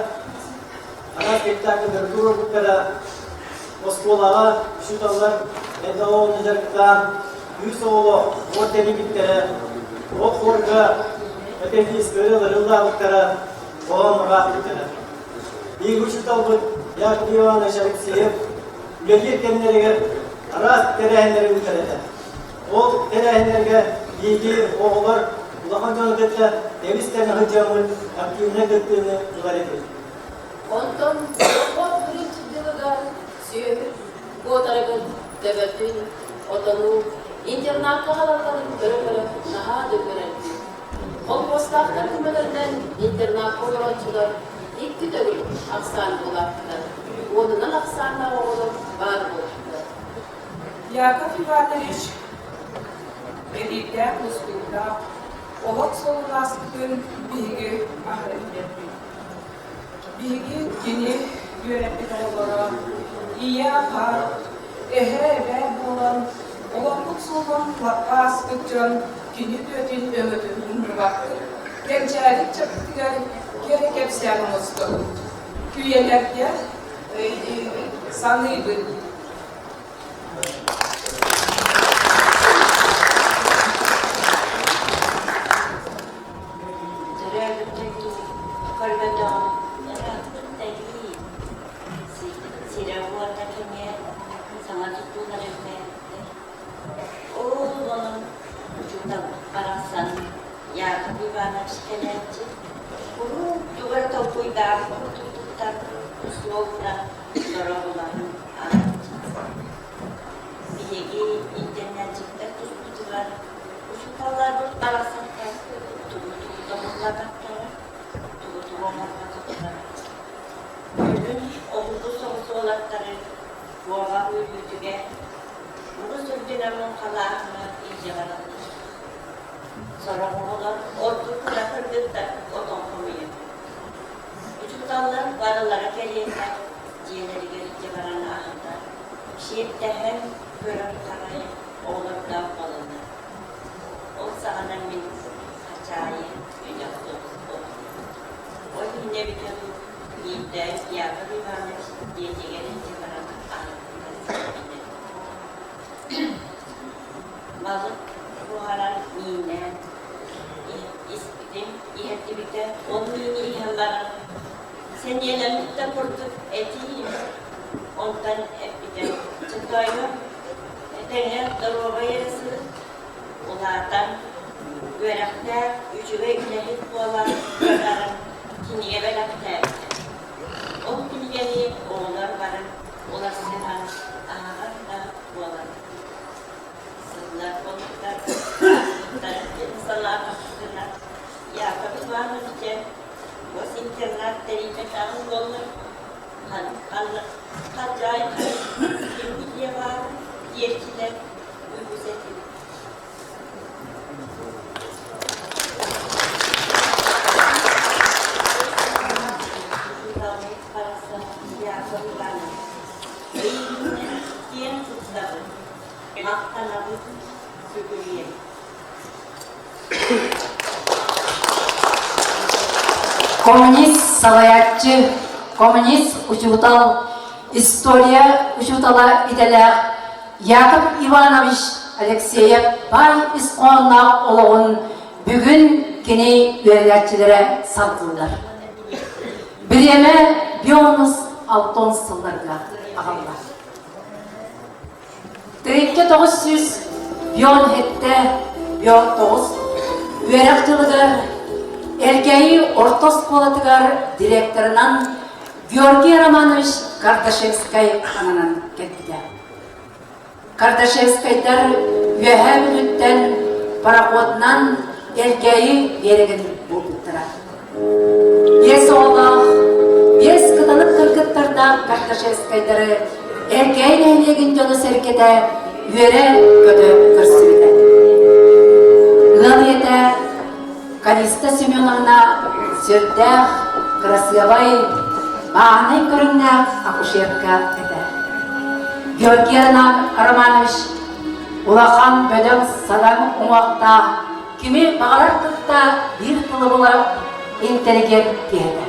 араас спектакльдары туруорбуттара. Оскуолаҕа учууталлар элбэх оҕону дьарыктаан, үс оҕолоох хор тэрийбиттэрэ, ол хорга этэрдиискэ ырыалары ыллаабыттара, оҕом ырааппыттара. Биһиги учууталбыт Яков Иванович Алексеев үлэлиир кэмнэригэр араас тэрээһиннэри ыытар этэ. Ол тэрээһиннэргэ биһиги оҕолор улахан дьону кытта тэбис-тэҥ сылдьаммыт активнай кыттыыны ылар этибит. Онтон от үрүт дылыгар сүөһү куотарыгын төбөтүн, отону интернакка аҕалалларын көрө-көрө наһаа да үөрэрбит. Холкуостаахтар көмөлөрүнэн интернакка олорооччулар икки төгүл ахсаан улааттылар, уонунан ахсааннаах оҕолор баар буолбуттар. Яков Иванович эриирдээх мускуурдаах олох суолун ааспытын биһиги аһара билэрбит. Биһиги кини үөрэппит оҕолоро ийэ-аҕа, эһээ-эбээ буолан, олохпут суолун лаппа ааспыт дьон кини үтүөтүн өҥөтүн умнубаппыт, кэнчээри ыччаппытыгар кэрэ кэпсээн оҥостобут, үйэлэргэ өйдүүбүт, саныыбыт. Төрөөбүт дойду көрбөтөҕүм ырааппыт да дии. Сирэ-уота кэҥээн, саҥа тутуулар элбээбиттэр. Ол онон учууталбыт барахсан Яков Иванович кэлээччи куруук тугу эрэ толкуйдаабыт курдук туттар, условно дорооболоһон ааһааччы. Биһиги интэрнэтчиктэр туспутугар учууталларбыт барахсаттар тугу-тугу тобуллабаттара, тугу-тугу оҥорботохторо. Бүгүн обургу соҕус уолаттары куобах үөрүүтүгэр, муус үрдүнэн муҥхалааһыҥҥа илдьэ бараллар. Сорох оҕолор ордук кыра кыргыттар отон хомуйар. Учууталлар барылара кэриэтэ дьиэлэригэр илдьэ баран аһатар, сиэттэһэн, көрөн-харайан оҕолордоох буолаллар. Ол саҕана мин хачаайы өйдөөх соҕус буолбутум. Ол иһин эбитэ дуу, биирдэ Яков Иванович дьиэтигэр илдьэ баран аһаппыта. Буһаран миинээн испитим, иһэрдибитэ. Ол миини иһэн баран, сэниэлэммит да курдук этиим. Онтон эппитэ, «Чотоойо, этэҥҥэ доруобай эрэ сырыт, улаатан, үөрэхтээх, үчүгэй үлэһит буолан баран кинигэ бэлэхтээбитэ. Ол кинигэни оҕолор бары уларсыһан ааҕар да буолан сыллар хонуктар ааспыттарын диэн санаатахпытына, Яков Ивановича госинтернат тэрийбэтэҕин буоллар, ханнык хадьаай ким билиэ баар диэччилэр үгүс этибит. Учууталбыт барахсан Яков Иванович эйигинэн киэн туттабын, махтанабын, сүгүрүйэбин. Коммунист салайааччы, коммунист учуутал, история учуутала идэлээх Яков Иванович Алексеев баай ис хоһоонноох олоҕун бүгүн кини үөрэнээччилэрэ салгыыллар. Бириэмэ Бионус Алтон сылларга аҕалла. 1900 Бион хэттэ Бион тоҕус үөрэх дьылыгар Элгээйи орто оскуолатыгар директорынан Георгий Романович Кардашевскай ананан кэлбитэ. Кардашевскайдар Үөһээ Бүлүүттэн пароходунан Элгээйи биэрэгин булбуттара. Биэс оҕолоох, биэс кыталык кыргыттардаах Кардашевскайдары Элгээйи нэһилиэгин дьоно-сэргэтэ үөрэ-көтө көрсүбүтэ. Ыал ийэтэ Калиста Семеновна сүрдээх кырасыабай, бааһынай көрүҥнээх акушерка этэ. Георгий Романович улахан бөдөҥ садаҥ уҥуохтаах, кими баҕарар кытта биир тылы булар интеллигент киһи этэ.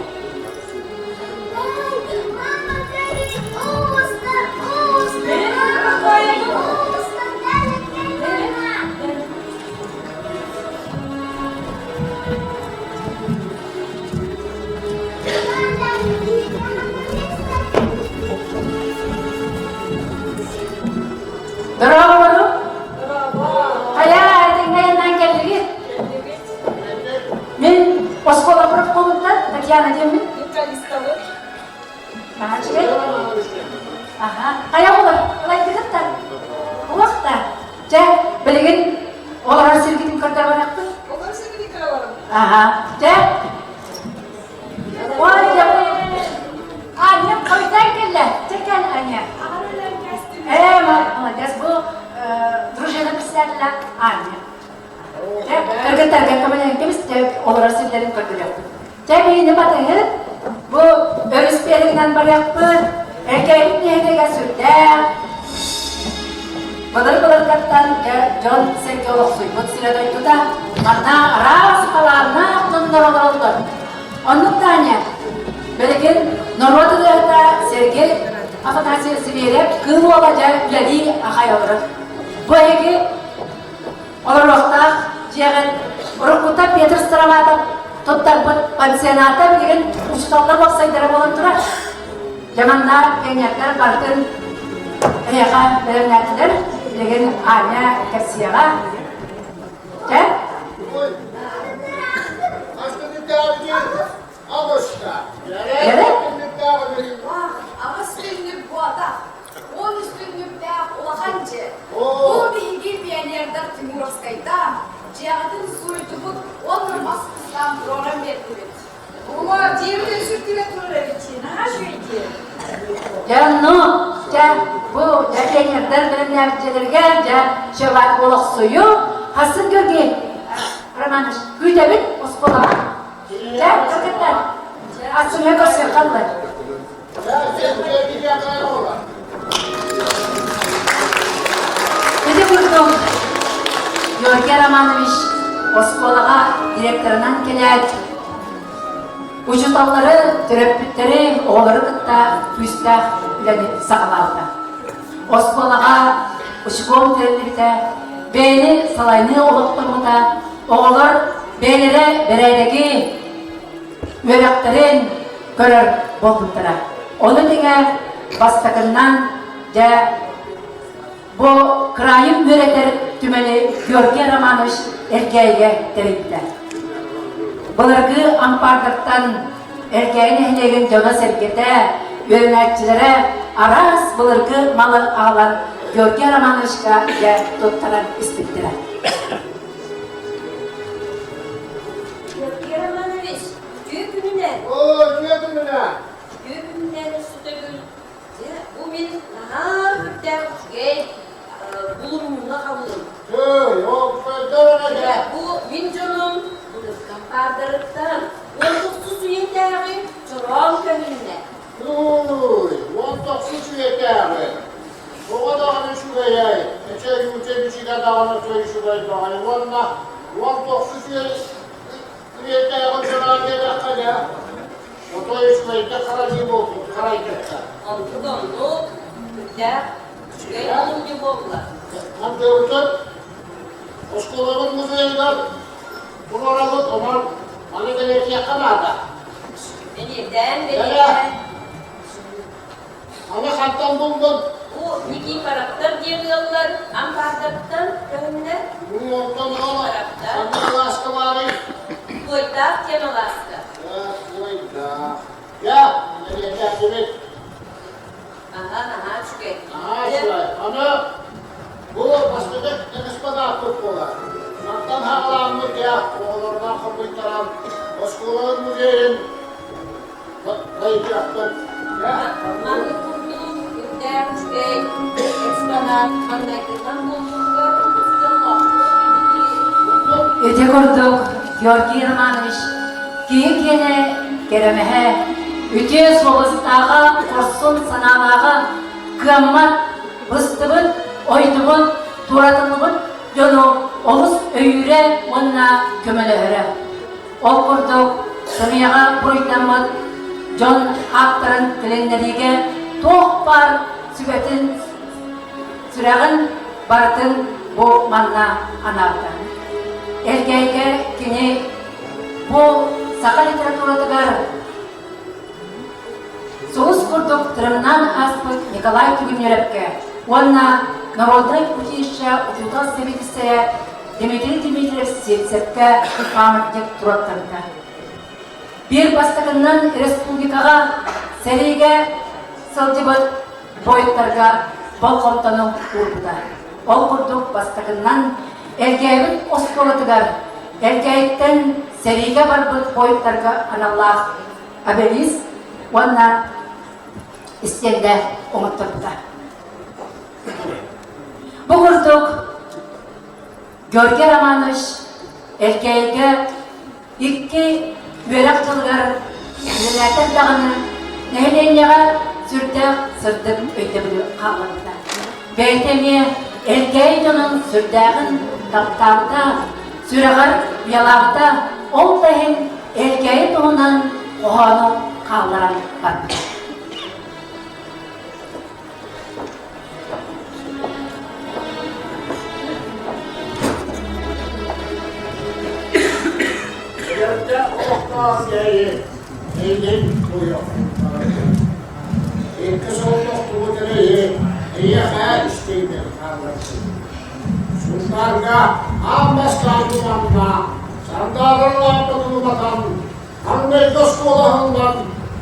Дорооболору! Хайа, этэҥҥэ кэллигит? Мин оскуола профкомуттан Татьяна диэммин. Наһаа Аха. Хайа оҕолор, ылайдыгыт да? Олох да. Дьэ, билигин олорор сиргитин көрдөрбөтөхпүт. Олорор сиргитин көрө Аха. Дьэ. Ой, дьэ, Аня, хойутаан кэллэ. Чэ, кэл, Аня. Ээ, молодец, бу дружина председателя Аня. Дьэ, кыргыттарга көмөлөһөн кэбис, дьэ, олорор сирдэрин көрдөрүөхпүт. Дьэ, биһини батыһын, бу өрүс биэригинэн барыахпыт, Эркээбит нэһилиэгэ сүрдээх, былыр-былыргаттан дьон сэргэ олохсуйбут сирэ-дойдута, манна араас халааннаах дьоннор олороллор. Оннук Таня, билигин норуот ырыаһыта Сергей Афанасьевич Зверев Кыыл Уола дьэ үлэлии ахай олорор. Бу эһиги олоруохтаах дьиэҕит уруккута Петр Староватов туттарбыт пансионата билигин учууталлар уопсайдара буолан турар. Дьэ манна пионердар барытын эһиэхэ бэлэмнээтилэр. Билигин Аня кэпсиэҕэ. Чэ? Эрэ? Аҕыс күннүк буотах, 13 күннүктээх улахан дьиэ. Бу биһиги пионердар Тимуровскайдаан, дьиэҕитин суруйдубут уонна мас кыстаан туруоран биэрдибит. Уо, дьиэбитин сүртүгэ турар эбит наһаа үчүгэй дьиэ. Дьэ, ну, дьэ, бу дьэ пионердар бэлэмнээбит дьиэлэригэр дьэ шеват олохсуйу хасын Георгий Романович күүтэбит оскуолаҕа. Дьэ, кыргыттар, астына көрсүөххэ дылы. Ити курдук Георгий Романович оскуолаҕа директорынан кэлээт, учууталлары, төрөппүттэри, оҕолору кытта күүстээх үлэни саҕалаабыта. Оскуолаҕа учком тэриллибитэ. бэйэни салайыныы олохтоммута, оҕолор бэйэлэрэ бэрээдэги үөрэхтэрин көрөр буолбуттара. Ону тэҥэ бастакыннан дьэ бу кыраайым үөрэтэр түмэли Георгий Романович Эргээйигэ тэрийбитэ. Былыргы ампаардартан Эргээйи нэһилиэгин дьоно-сэргэтэ, үөрэнээччилэрэ араас былыргы малы аҕалан Георгий Романовичка дьэ туттаран испиттэрэ. Георгий Романович, үтүө күнүнэн! Оо, үтүө күнүнэн! Үтүө күнүнэн өссө төгүл. Дьэ, бу мин наһаа үрдээх үчүгэй булумньуна халыым. Эй, ол көрдөр эрэ дьэ. Бу мин дьонум былыргы паардарыттан 19 үйэтээҕи чороон көһүннэ. Ууй, 19 үйэтээҕи. Оҕо даҕаны үчүгэйэй, эчэ үүтэ бичигэ даҕаны той үчүгэй баҕайы уонна 19 үйэтээҕи чороон диэтэххэ дьэ, отой үчүгэйдик харайыы буолбут, харайбыттар. Онтук оннук, үрдээх үчүгэй булумньу буолла. Мантыыбытын оскуолабыт музейыгар туруорабыт, онон маны бэлиэтиэххэ наада. Бэлиэтээн, бэлиэтээн. Аны хантан буллун? Бу Никифоровтар диэн ыаллар ампаардартан көһүннэ. Онтон Никифоровтар. Ханна алааска баарый? Туойдаах диэн алааска. Туойдаах. Я, бэлиэтээхтибит. Аха, наһаа үчүгэй. Наһаа үчүгэй. Аны бу бастакы экспонаппыт буолар. Мантан хаалааммыт я оҕолорунан хомуйтаран оскуолабыт музейын байытыахпыт. Маннык курдук үрдээх үчүгэй экспонат ханнайгытан буолбутугар олус дьоллоохтук Ити курдук Георгий Романович киһи киэнэ кэрэмэһэ, үтүө суобастааҕа, хорсун санаалааҕа, кыаммат, быстыбыт, ойдубут, туоратыллыбыт дьону олус өйүүрэ уонна көмөлөһөрө. Ол курдук, сымыйаҕа буруйдаммыт дьон ааттарын тилиннэриигэ туох баар сүбэтин, сүрэҕин барытын бу манна анаабыта. Элгээйгэ кини бу саха литературатыгар сулус курдук тырымнаан ааспыт Николай Түгүннүрэпкэ уонна народнай училище учуутал сэбиэдиссэйэ Дмитрий Дмитриев Сивцевкэ памятник туруортарда. Биир бастакыннан республикаҕа сэриигэ сылдьыбыт буойуттарга болҕомтону уурбута. Ол курдук бастакыннан Элгээбит оскуолатыгар Элгээйиттэн сэриигэ барбыт буойуттарга аналлаах обелиск уонна истиэндэ оҥотторбута. Бу курдук Георгий Романович Элгээйигэ икки үөрэх дьылыгар үлэлээтэр даҕаны нэһилиэнньэҕэ сүрдээх сырдык өйдөбүлү хаалларбыта. Бэйэтэ эмиэ Элгээйи дьонун сүрдээҕин таптаабыта, сүрэҕэр уйалаабыта, ол да иһин Элгээйи туһунан хоһоону хаалларан барбыта. Эрдэ олохтоох киһи эйигин буйуох. Икки сыл тохтубут эрэйи эйиэхэ истиҥник хааллардым. Сунтаарга аан бастаан туманна, сандаарылааппыт улубатан, Маҥнайгы оскуола аһыллан,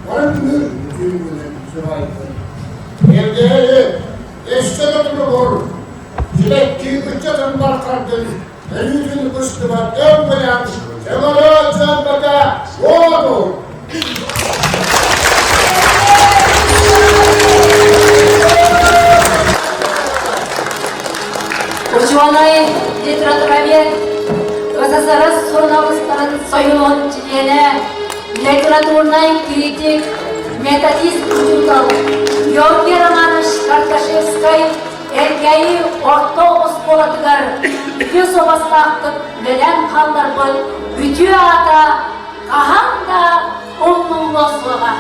барымныыр түүнүнэн сырайдым. Эргээйи өссө да туругур, сибэкки ыччатын бархардын, өлүүтүн быстыбат өҥ-быйаҥ, сөҥөрөө чөмбөтө уотур! Учуонай литературовед СССР суруналыыстарын сойууһун чилиэнэ, литературнай критик, методист учуутал Георгий Романович Карташевскай Элгээйи орто оскуолатыгар үтүө суобастаахтык үлэлээн хаалларбыт үтүө аата хаһан да умнуллуо суоҕа.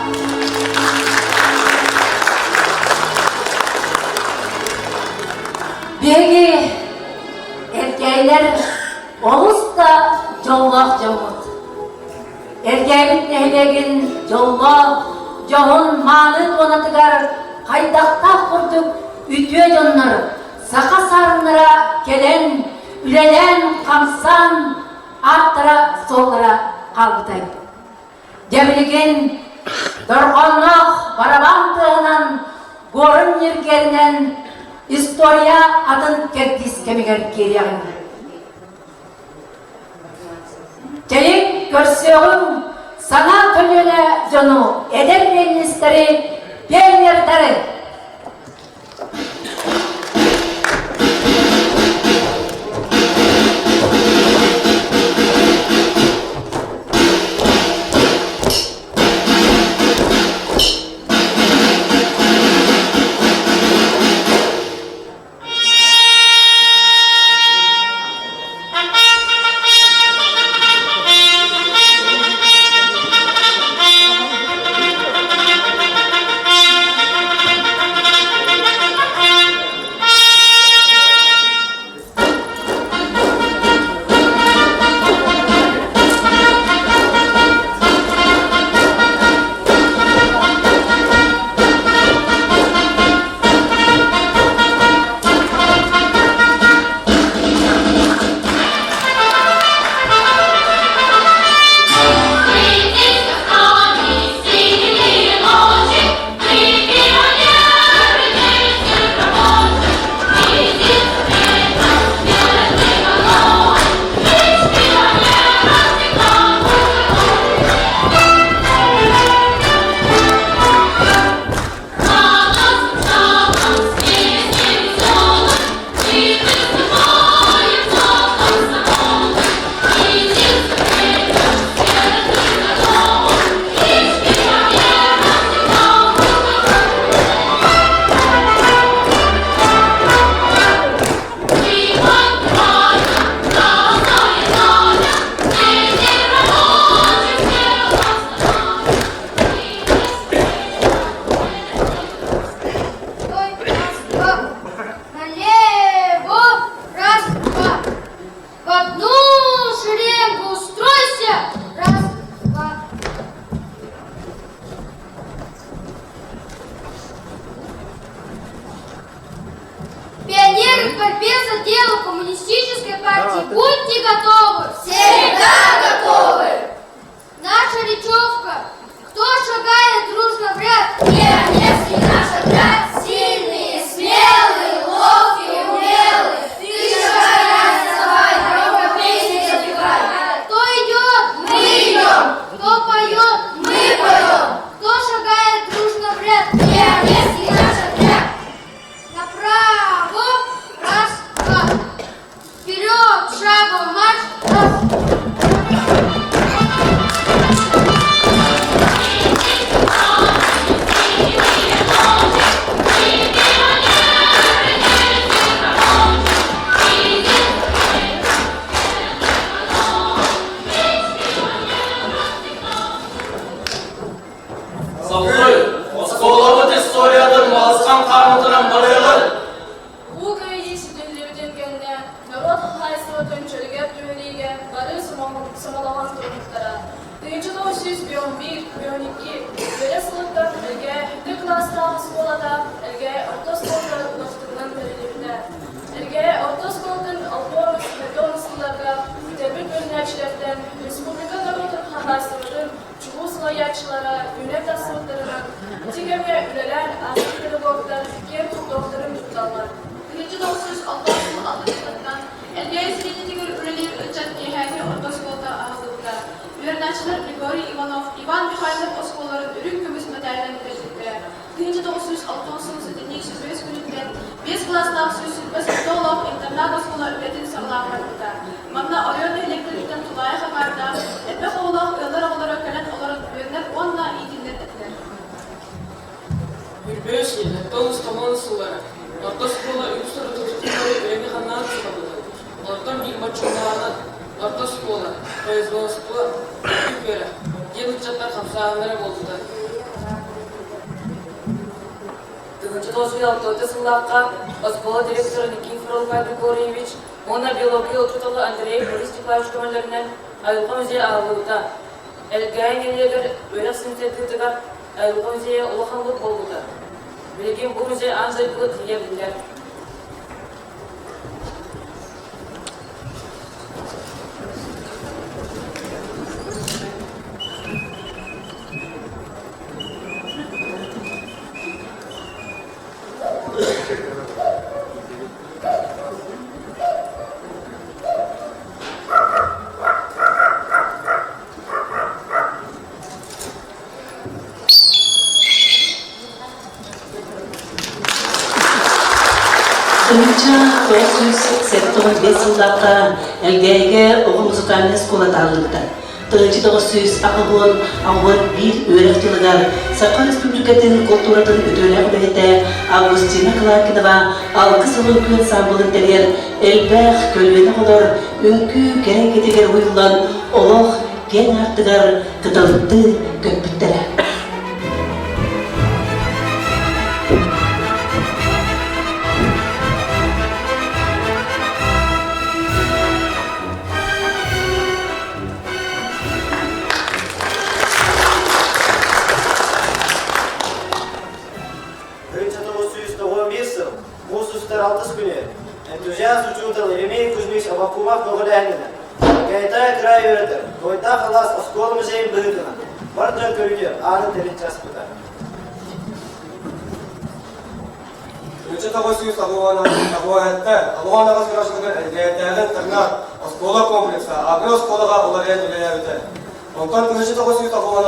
Биһиги Эргээйлэр олус да дьоллоох дьоммут. Эргээбит нэһилиэгин дьоллоох, дьоһун мааны туонатыгар хайдахтаах курдук үтүө дьоннор саха саарыннара кэлэн, үлэлээн-хамсаан ааттара-суоллара хаалбытай. Дьэ билигин дорҕоонноох барабан тыаһынан, горн ньиргиэринэн история атын кэрдиис кэмигэр киириэҕиҥ. Чэйиҥ, көрсүөҕүҥ саҥа көлүөнэ дьону, эдэр ленинистэри, пионердары! Налево, раз, два. В одну шеренгу стройся, раз, два. Пионеры в борьбе за дело коммунистической партии, будьте готовы! Всегда готовы! Наша речевка! Кто шагает дружно в ряд? Пионерский наш отряд! Сильные, смелые, ловкие, умелые! Ты шагай, не отставай, громко песни запевай! Кто идет? Мы идем! Кто поет? Мы поем! Кто шагает дружно в ряд? Пионерский наш отряд! Направо! Раз, два! Вперед, шагом марш! Раз! Салгыы, оскуолабыт историятын балысхан хаамытынан барыаҕын. Уу кыайыы ситиһиллибитин кэннэ норуот хаһаайыстыбатын чөлүгэр түһэриигэ бары сомоҕолоһон турбуттара. 1901-12 үөрэх сылыттан Элгээ үрдүк кылаастаах оскуолата Элгээ орто оскуолатыгар уларытыллан тэриллибитэ. Элгээ орто оскуолатын 60 сылларга бүтэрбит үөрэнээччилэртэн республика норуотун хаһаайыстыбатын чулуу салайааччылара үүнэн тахсыбыттарынан ити кэмҥэ үлэлээн ааспыт педагогтар киэн туттуохтарын тутталлар. 1906 сыл алтынньытыттан Элгээйи сэлиэнньэтигэр үлэлиир ыччат киэһээҥҥи орто оскуолата аһыллыбыта. Үөрэнээччилэр Григорий Иванов, Иван Михайлов оскуолаларын үрүҥ көмүс мэтээлинэн бүтэрбиттэрэ. 1960 сыл сэтинньи 105 күнүттэн биэс кылаастаах 127 оҕолоох интернат-оскуола үлэтин саҕалаан барбыта. Манна оройуон нэһилиэктэриттэн тулаайах акаардаах, элбэх оҕолоох ыаллар оҕолоро кэлэн олорон үөрэнэр уонна иитиллэр этилэр. Үрбэс иһиттэн устаман сыллара орто оскуола үгүс оротутуттары үлэни-хамнаһы саҕалыыр. Олортон биир боччумнааҕынан орто оскуола, производство, үрдүк үөрэх диэн ыччаттар хамсааһыннара буолбута. 1906 сыллаахха оскуола директора Никифоров Лука Григорьевич уонна биология учуутала Андрей Борис Николаевич көмөлөрүнэн айылҕа музейа аһыллыбыта. Элгээйи нэһилиэгэр үөрэх синтетытыгар айылҕа музейа улаханнык буолбута. Билигин бу музей аан дойдуга тиийэ биллэр. Тыһыынча 975 сыллаахха Элгээйигэ оҕо музыкальнай оскуолата аһыллыбыта. Тыһыынча 981 үөрэх дьылыгар Саха Республикатын култууратын үтүөлээх үлэһитэ Августина Клакинова Алгыс үҥкүү ансаамбылын тэрийэр элбэх көлүөнэ оҕолор үҥкүү кэрэ эйгэтигэр уһуйуллан олох киэҥ аартыгар кыталыктыы көппүттэрэ. 1991 сыл муус устар алтыс күнү энтузиаст учуутал Еремей Кузьмич Аввакумов көҕүлээһининэн Кэйтай кыраай үөрэтэр Туойдаах алаас оскуола музейын быһыытынан бар дьон көрүнүөр аанын тэличчи аспыта. 1997 Алуан аҕыс гражданыгар Элгээйдээҕи интернат оскуола комплекса агро-оскуолаҕа уларыйан үлэлээбитэ. Онтон 1996 Тобоҕо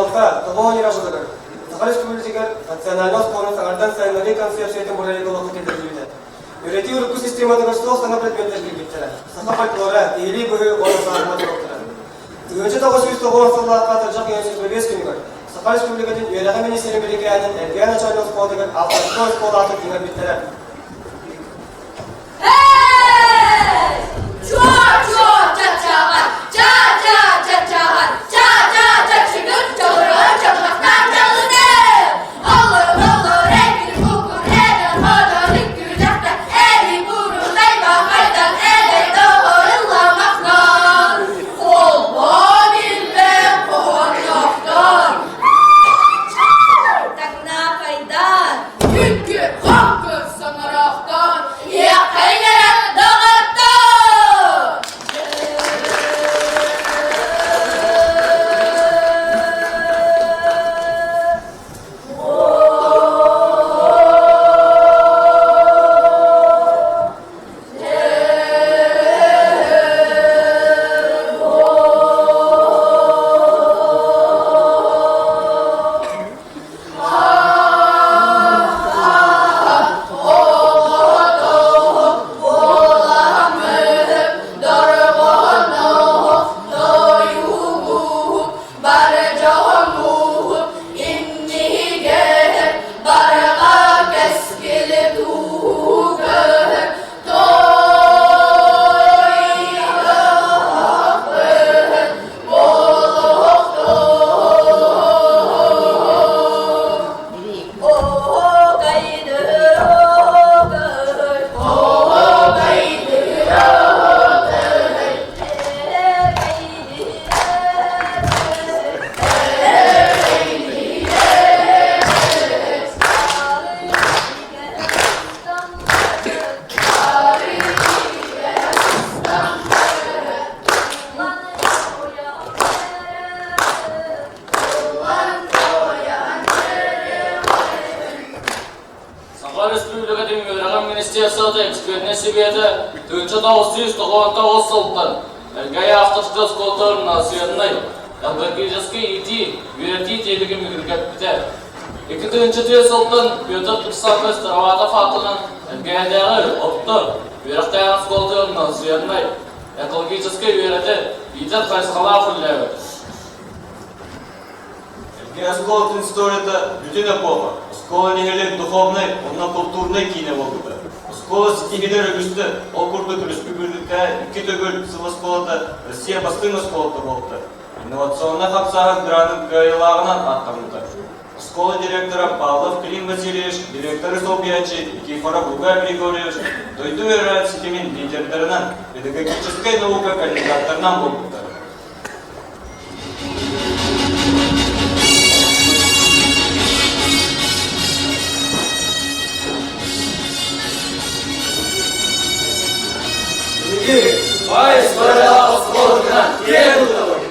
гражданыгар Саха Республикатыгар национальнай оскуоланы саҥардан сайыннарыы концепциятын бырайыага олоххо киллэриллибитэ. Үөрэтии урукку систематыгар суох саҥа предметтэр киирбиттэрэ. Саха фольклора, киһилии быһыы уонна саахымат уруоктара. 1990 сыллаахха атырдьах ыйын 25 күнүгэр Саха Республикатын үөрэҕин министрин бирикээһинэн Элгээн начальник оскуолатыгар Алтанскай оскуола аатын иҥэрбиттэрэ. Чуо-чуо чачаҕар, ча-ча чачаҕар, ча-ча чачыгыр, чоҕура чабырахтаах дьалыны! Оллор, оллор, экир, кукур, эдэр, ходор, үккүлэхтэ, эри, буру, тайба, хайдан, эдэр, доҕор, ылламахнан. Холбон илбэт хоһоонньохтор. Таҥнаахайдан, Үккү, хоҥкур, соҥороохтон, иэххэй эрэ доҕоттоор! Саха Республикатын үөрэҕин министерствота экспертнэй сэбиэтэ 1999 сылтан Элгээйи авторскай оскуолатыгар национальнай педагогическай иитии, үөрэтии тиэлигин бигэргэппитэ. 2004 сылтан Петр Александрович Староватов аатынан Элгээйдээҕи орто үөрэхтээх оскуолатыгар национальнай экологическай үөрэтэр, иитэр хайысхалаах үлэлээбит. Эргэ оскуолатын историята бүтүн эпоха, оскуола нэһилиэк духовнай уонна култуурнай киинэ буолбута. Оскуола ситиһиилэр үгүстэр, ол курдук өрөспүүбүлүкэ икки төгүл сыл оскуолата Россия бастыҥ оскуолата буолбута. Инновационнай хамсааһын гранын кыайыылааҕынан ааттаммыта. Оскуола директора Павлов Клим Васильевич, директоры солбуйааччы Никифоров Луга Григорьевич дойду үөрэҕин ситимин лидердарынан, педагогическай наука кандидаттарынан буолбуттар. Бай историялаах оскуолатынан киэн туттабын!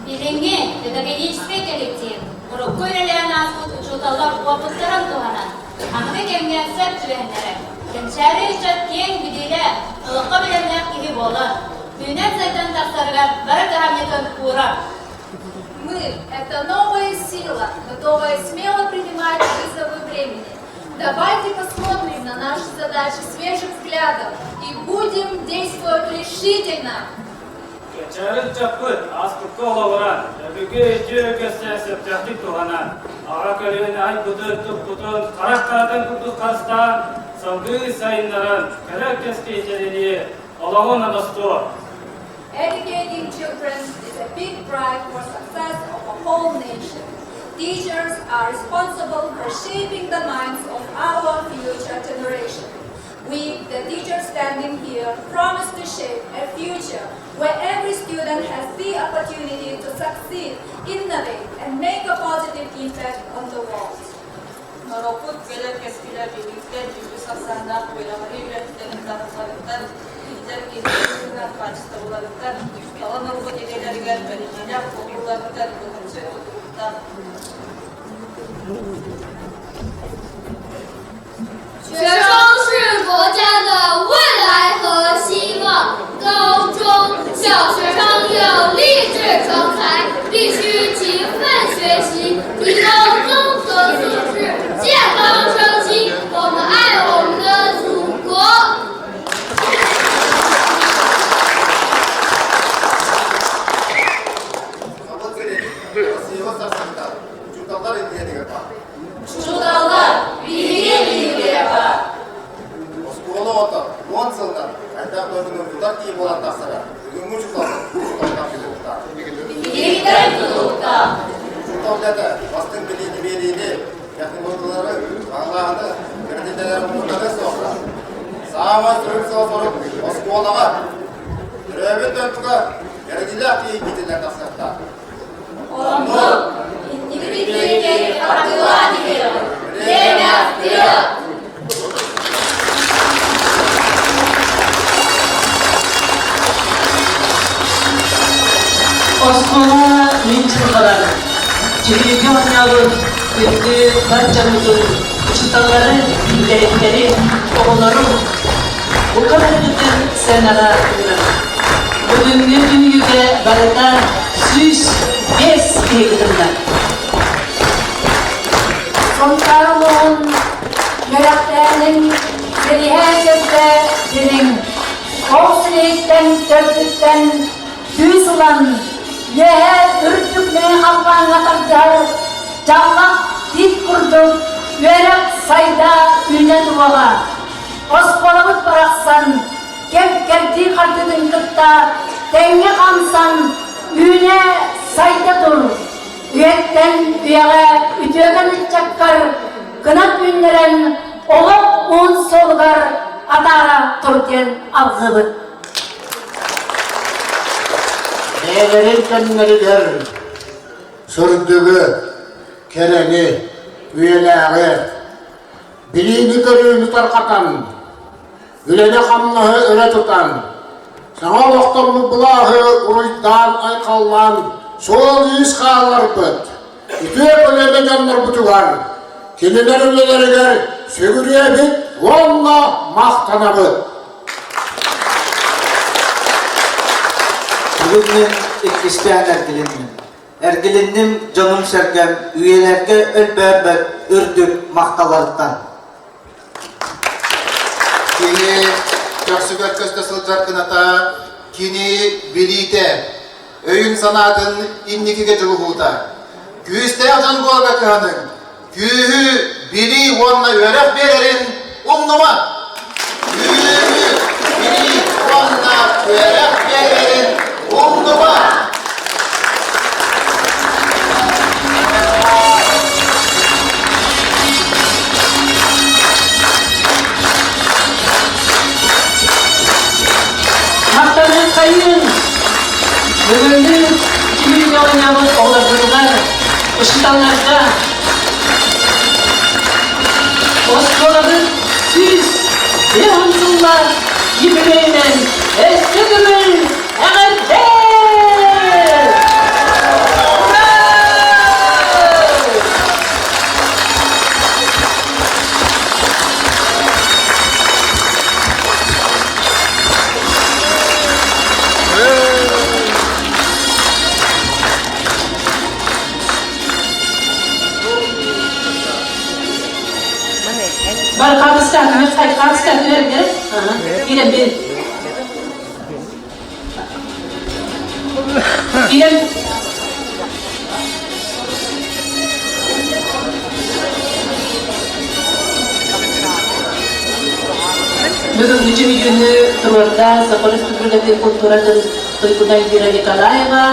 Билиҥҥи педагогическай коллектив урукку үлэлээн ааспыт учууталлар уопуттарын туһанан, аныгы кэмҥэ сөп түбэһиннэрэр, кэнчээри ыччат киэҥ билиилээх, олоххо бэлэмнээх киһи буолан, үүнэн-сайдан тахсарыгар бары кыһамньытын уурар. Мы – это новая сила, готовая смело принимать вызовы времени. Давайте посмотрим на наши задачи свежим взглядом и будем действовать решительно. Кэнчээри ыччаппыт ааспыкка олоҕуран, өбүгэ үтүө үгэстэрин сөптөөхтүк туһанан, аҕа көлүөнэ айбытын, туппутун харах харатын курдук харыстаан, салгыы сайыннаран, кэлэр кэскил тэрилиэ, олоҕун оностуо. Educating children is a big drive for success of a whole nation. Teachers are responsible for shaping the minds of our future generation. We, the teachers standing here, promise to shape a future where every student has the opportunity to succeed, innovate, and make a positive impact on the world. Норуоппут кэлэр кэскилэ биһигиттэн үгүс ахсааннаах үөрэҕи үөрэхтэрин таһымнарыттан, иитэр киһи быһыытынан хаачыстыбаларыттан, талан ылбыт идэлэригэр бэриниилээх буолууларыттан быһаччы тутулуктаах. 学生是国家的未来和希望。高中小学生要立志成才，必须勤奋学习，提高综合素质，健康身心。我们爱我们的祖国。 Учууталлар, биһиги биһигилэрэ баар. Оскуола оҕото уон сылынан хайдах дойдуну тутар киһи буолан тахсара бүгүҥҥү учууталлар учууталтан тутулуктаах. Биһигиттэн тутулуктаах. Учуутал үлэтэ бастыҥ билиини биэриини, технологиялары баҕалааһыны, кредиттэлэри муҥутата суохха. Саамай сүрүн сыал-сорук оскуолаҕа төрөөбүт дойдуга кэрэдилээх киһи иитиллэн тахсыахтаах. Оннук. Инники диэки хардыылаан иһиэҕиҥ. Время вперед! Оскуола мин дьылҕалар, дьүһүйгэ оонньообут күндү бар дьоммутун, учууталлары, үлэһиттэри, оҕолору бука барыгытын сценаҕа ыҥырабыт. Бүгүҥҥү түһүүгэ барыта 105 киһи кытынна. Сунтаар улууһун үөрэхтээһинин силиһэ төрдө дириҥ. Ол силиһиттэн төрдүттэн күүс ылан, үөһэ үрдүк мэҥэ халлааҥҥа тардыһар дьаллах тиит курдук үөрэх сайда үүнэ туруоҕа. Оскуолабыт барахсан кэм-кэрдии хардыытын кытта тэҥҥэ хамсан, үүнэ сайда тур. Үйэттэн үйэҕэ үтүөкэн ыччаккар кынат үүннэрэн олох уһун суолугар атаара тур диэн алҕыыбыт. Бэйэлэрин кэмнэригэр сырдыгы, кэрэни, үйэлээҕи, билиини-көрүүнү тарҕатан, үлэни-хамнаһы өрө тутан, саҥа олохтоммут былааһы уруйдаан-айхаллаан суол-иис хаалларбыт үтүө көлүөнэ дьоннорбутугар, кинилэр үлэлэригэр сүгүрүйэбит уонна махтанабыт. Бүгүн мин иккистээн эргилинним. Эргилинним дьонум-сэргэм үйэлэргэ өлбөөрбөт үрдүк махталларыттан. Кини көхсүгэр көстө сылдьар кыната, кини билиитэ. өйүн-санаатын инникигэ дьулуһуута. Күүстээх дьон буоларга кыһаныҥ, күүһү, билии уонна үөрэх биэрэрин умнума! Күүһү, билии уонна үөрэх биэрэрин умнума! Махтанын хайын! Бүгүҥҥү түмүк оонньообут оҕолорбутугар, учууталларга оскуолабыт 150 сыллаах юбилейинэн өссө төгүл эҕэрдэ! Бар хаатыска, хаатыска түһэргэр. Киирэн бир. Киирэн. Бүгүҥҥү чүмүгүнү туруорда Саха Республикатын культуратын туйгуна Эльвира Николаева,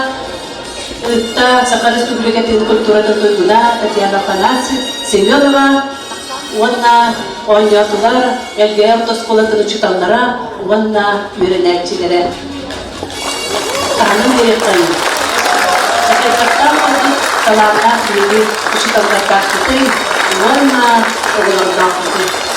Ытта Саха Республикатын культуратын туйгуна Татьяна Афанасьева Семенова уонна оонньоотулар Элгээйи орто оскуолатын учууталлара уонна үөрэнээччилэрэ. Таһынан биэриэххэйиҥ. Сахайбаттаах курдук талааннаах биһиги учууталлардаахпытый уонна оҕолордоохпутуй.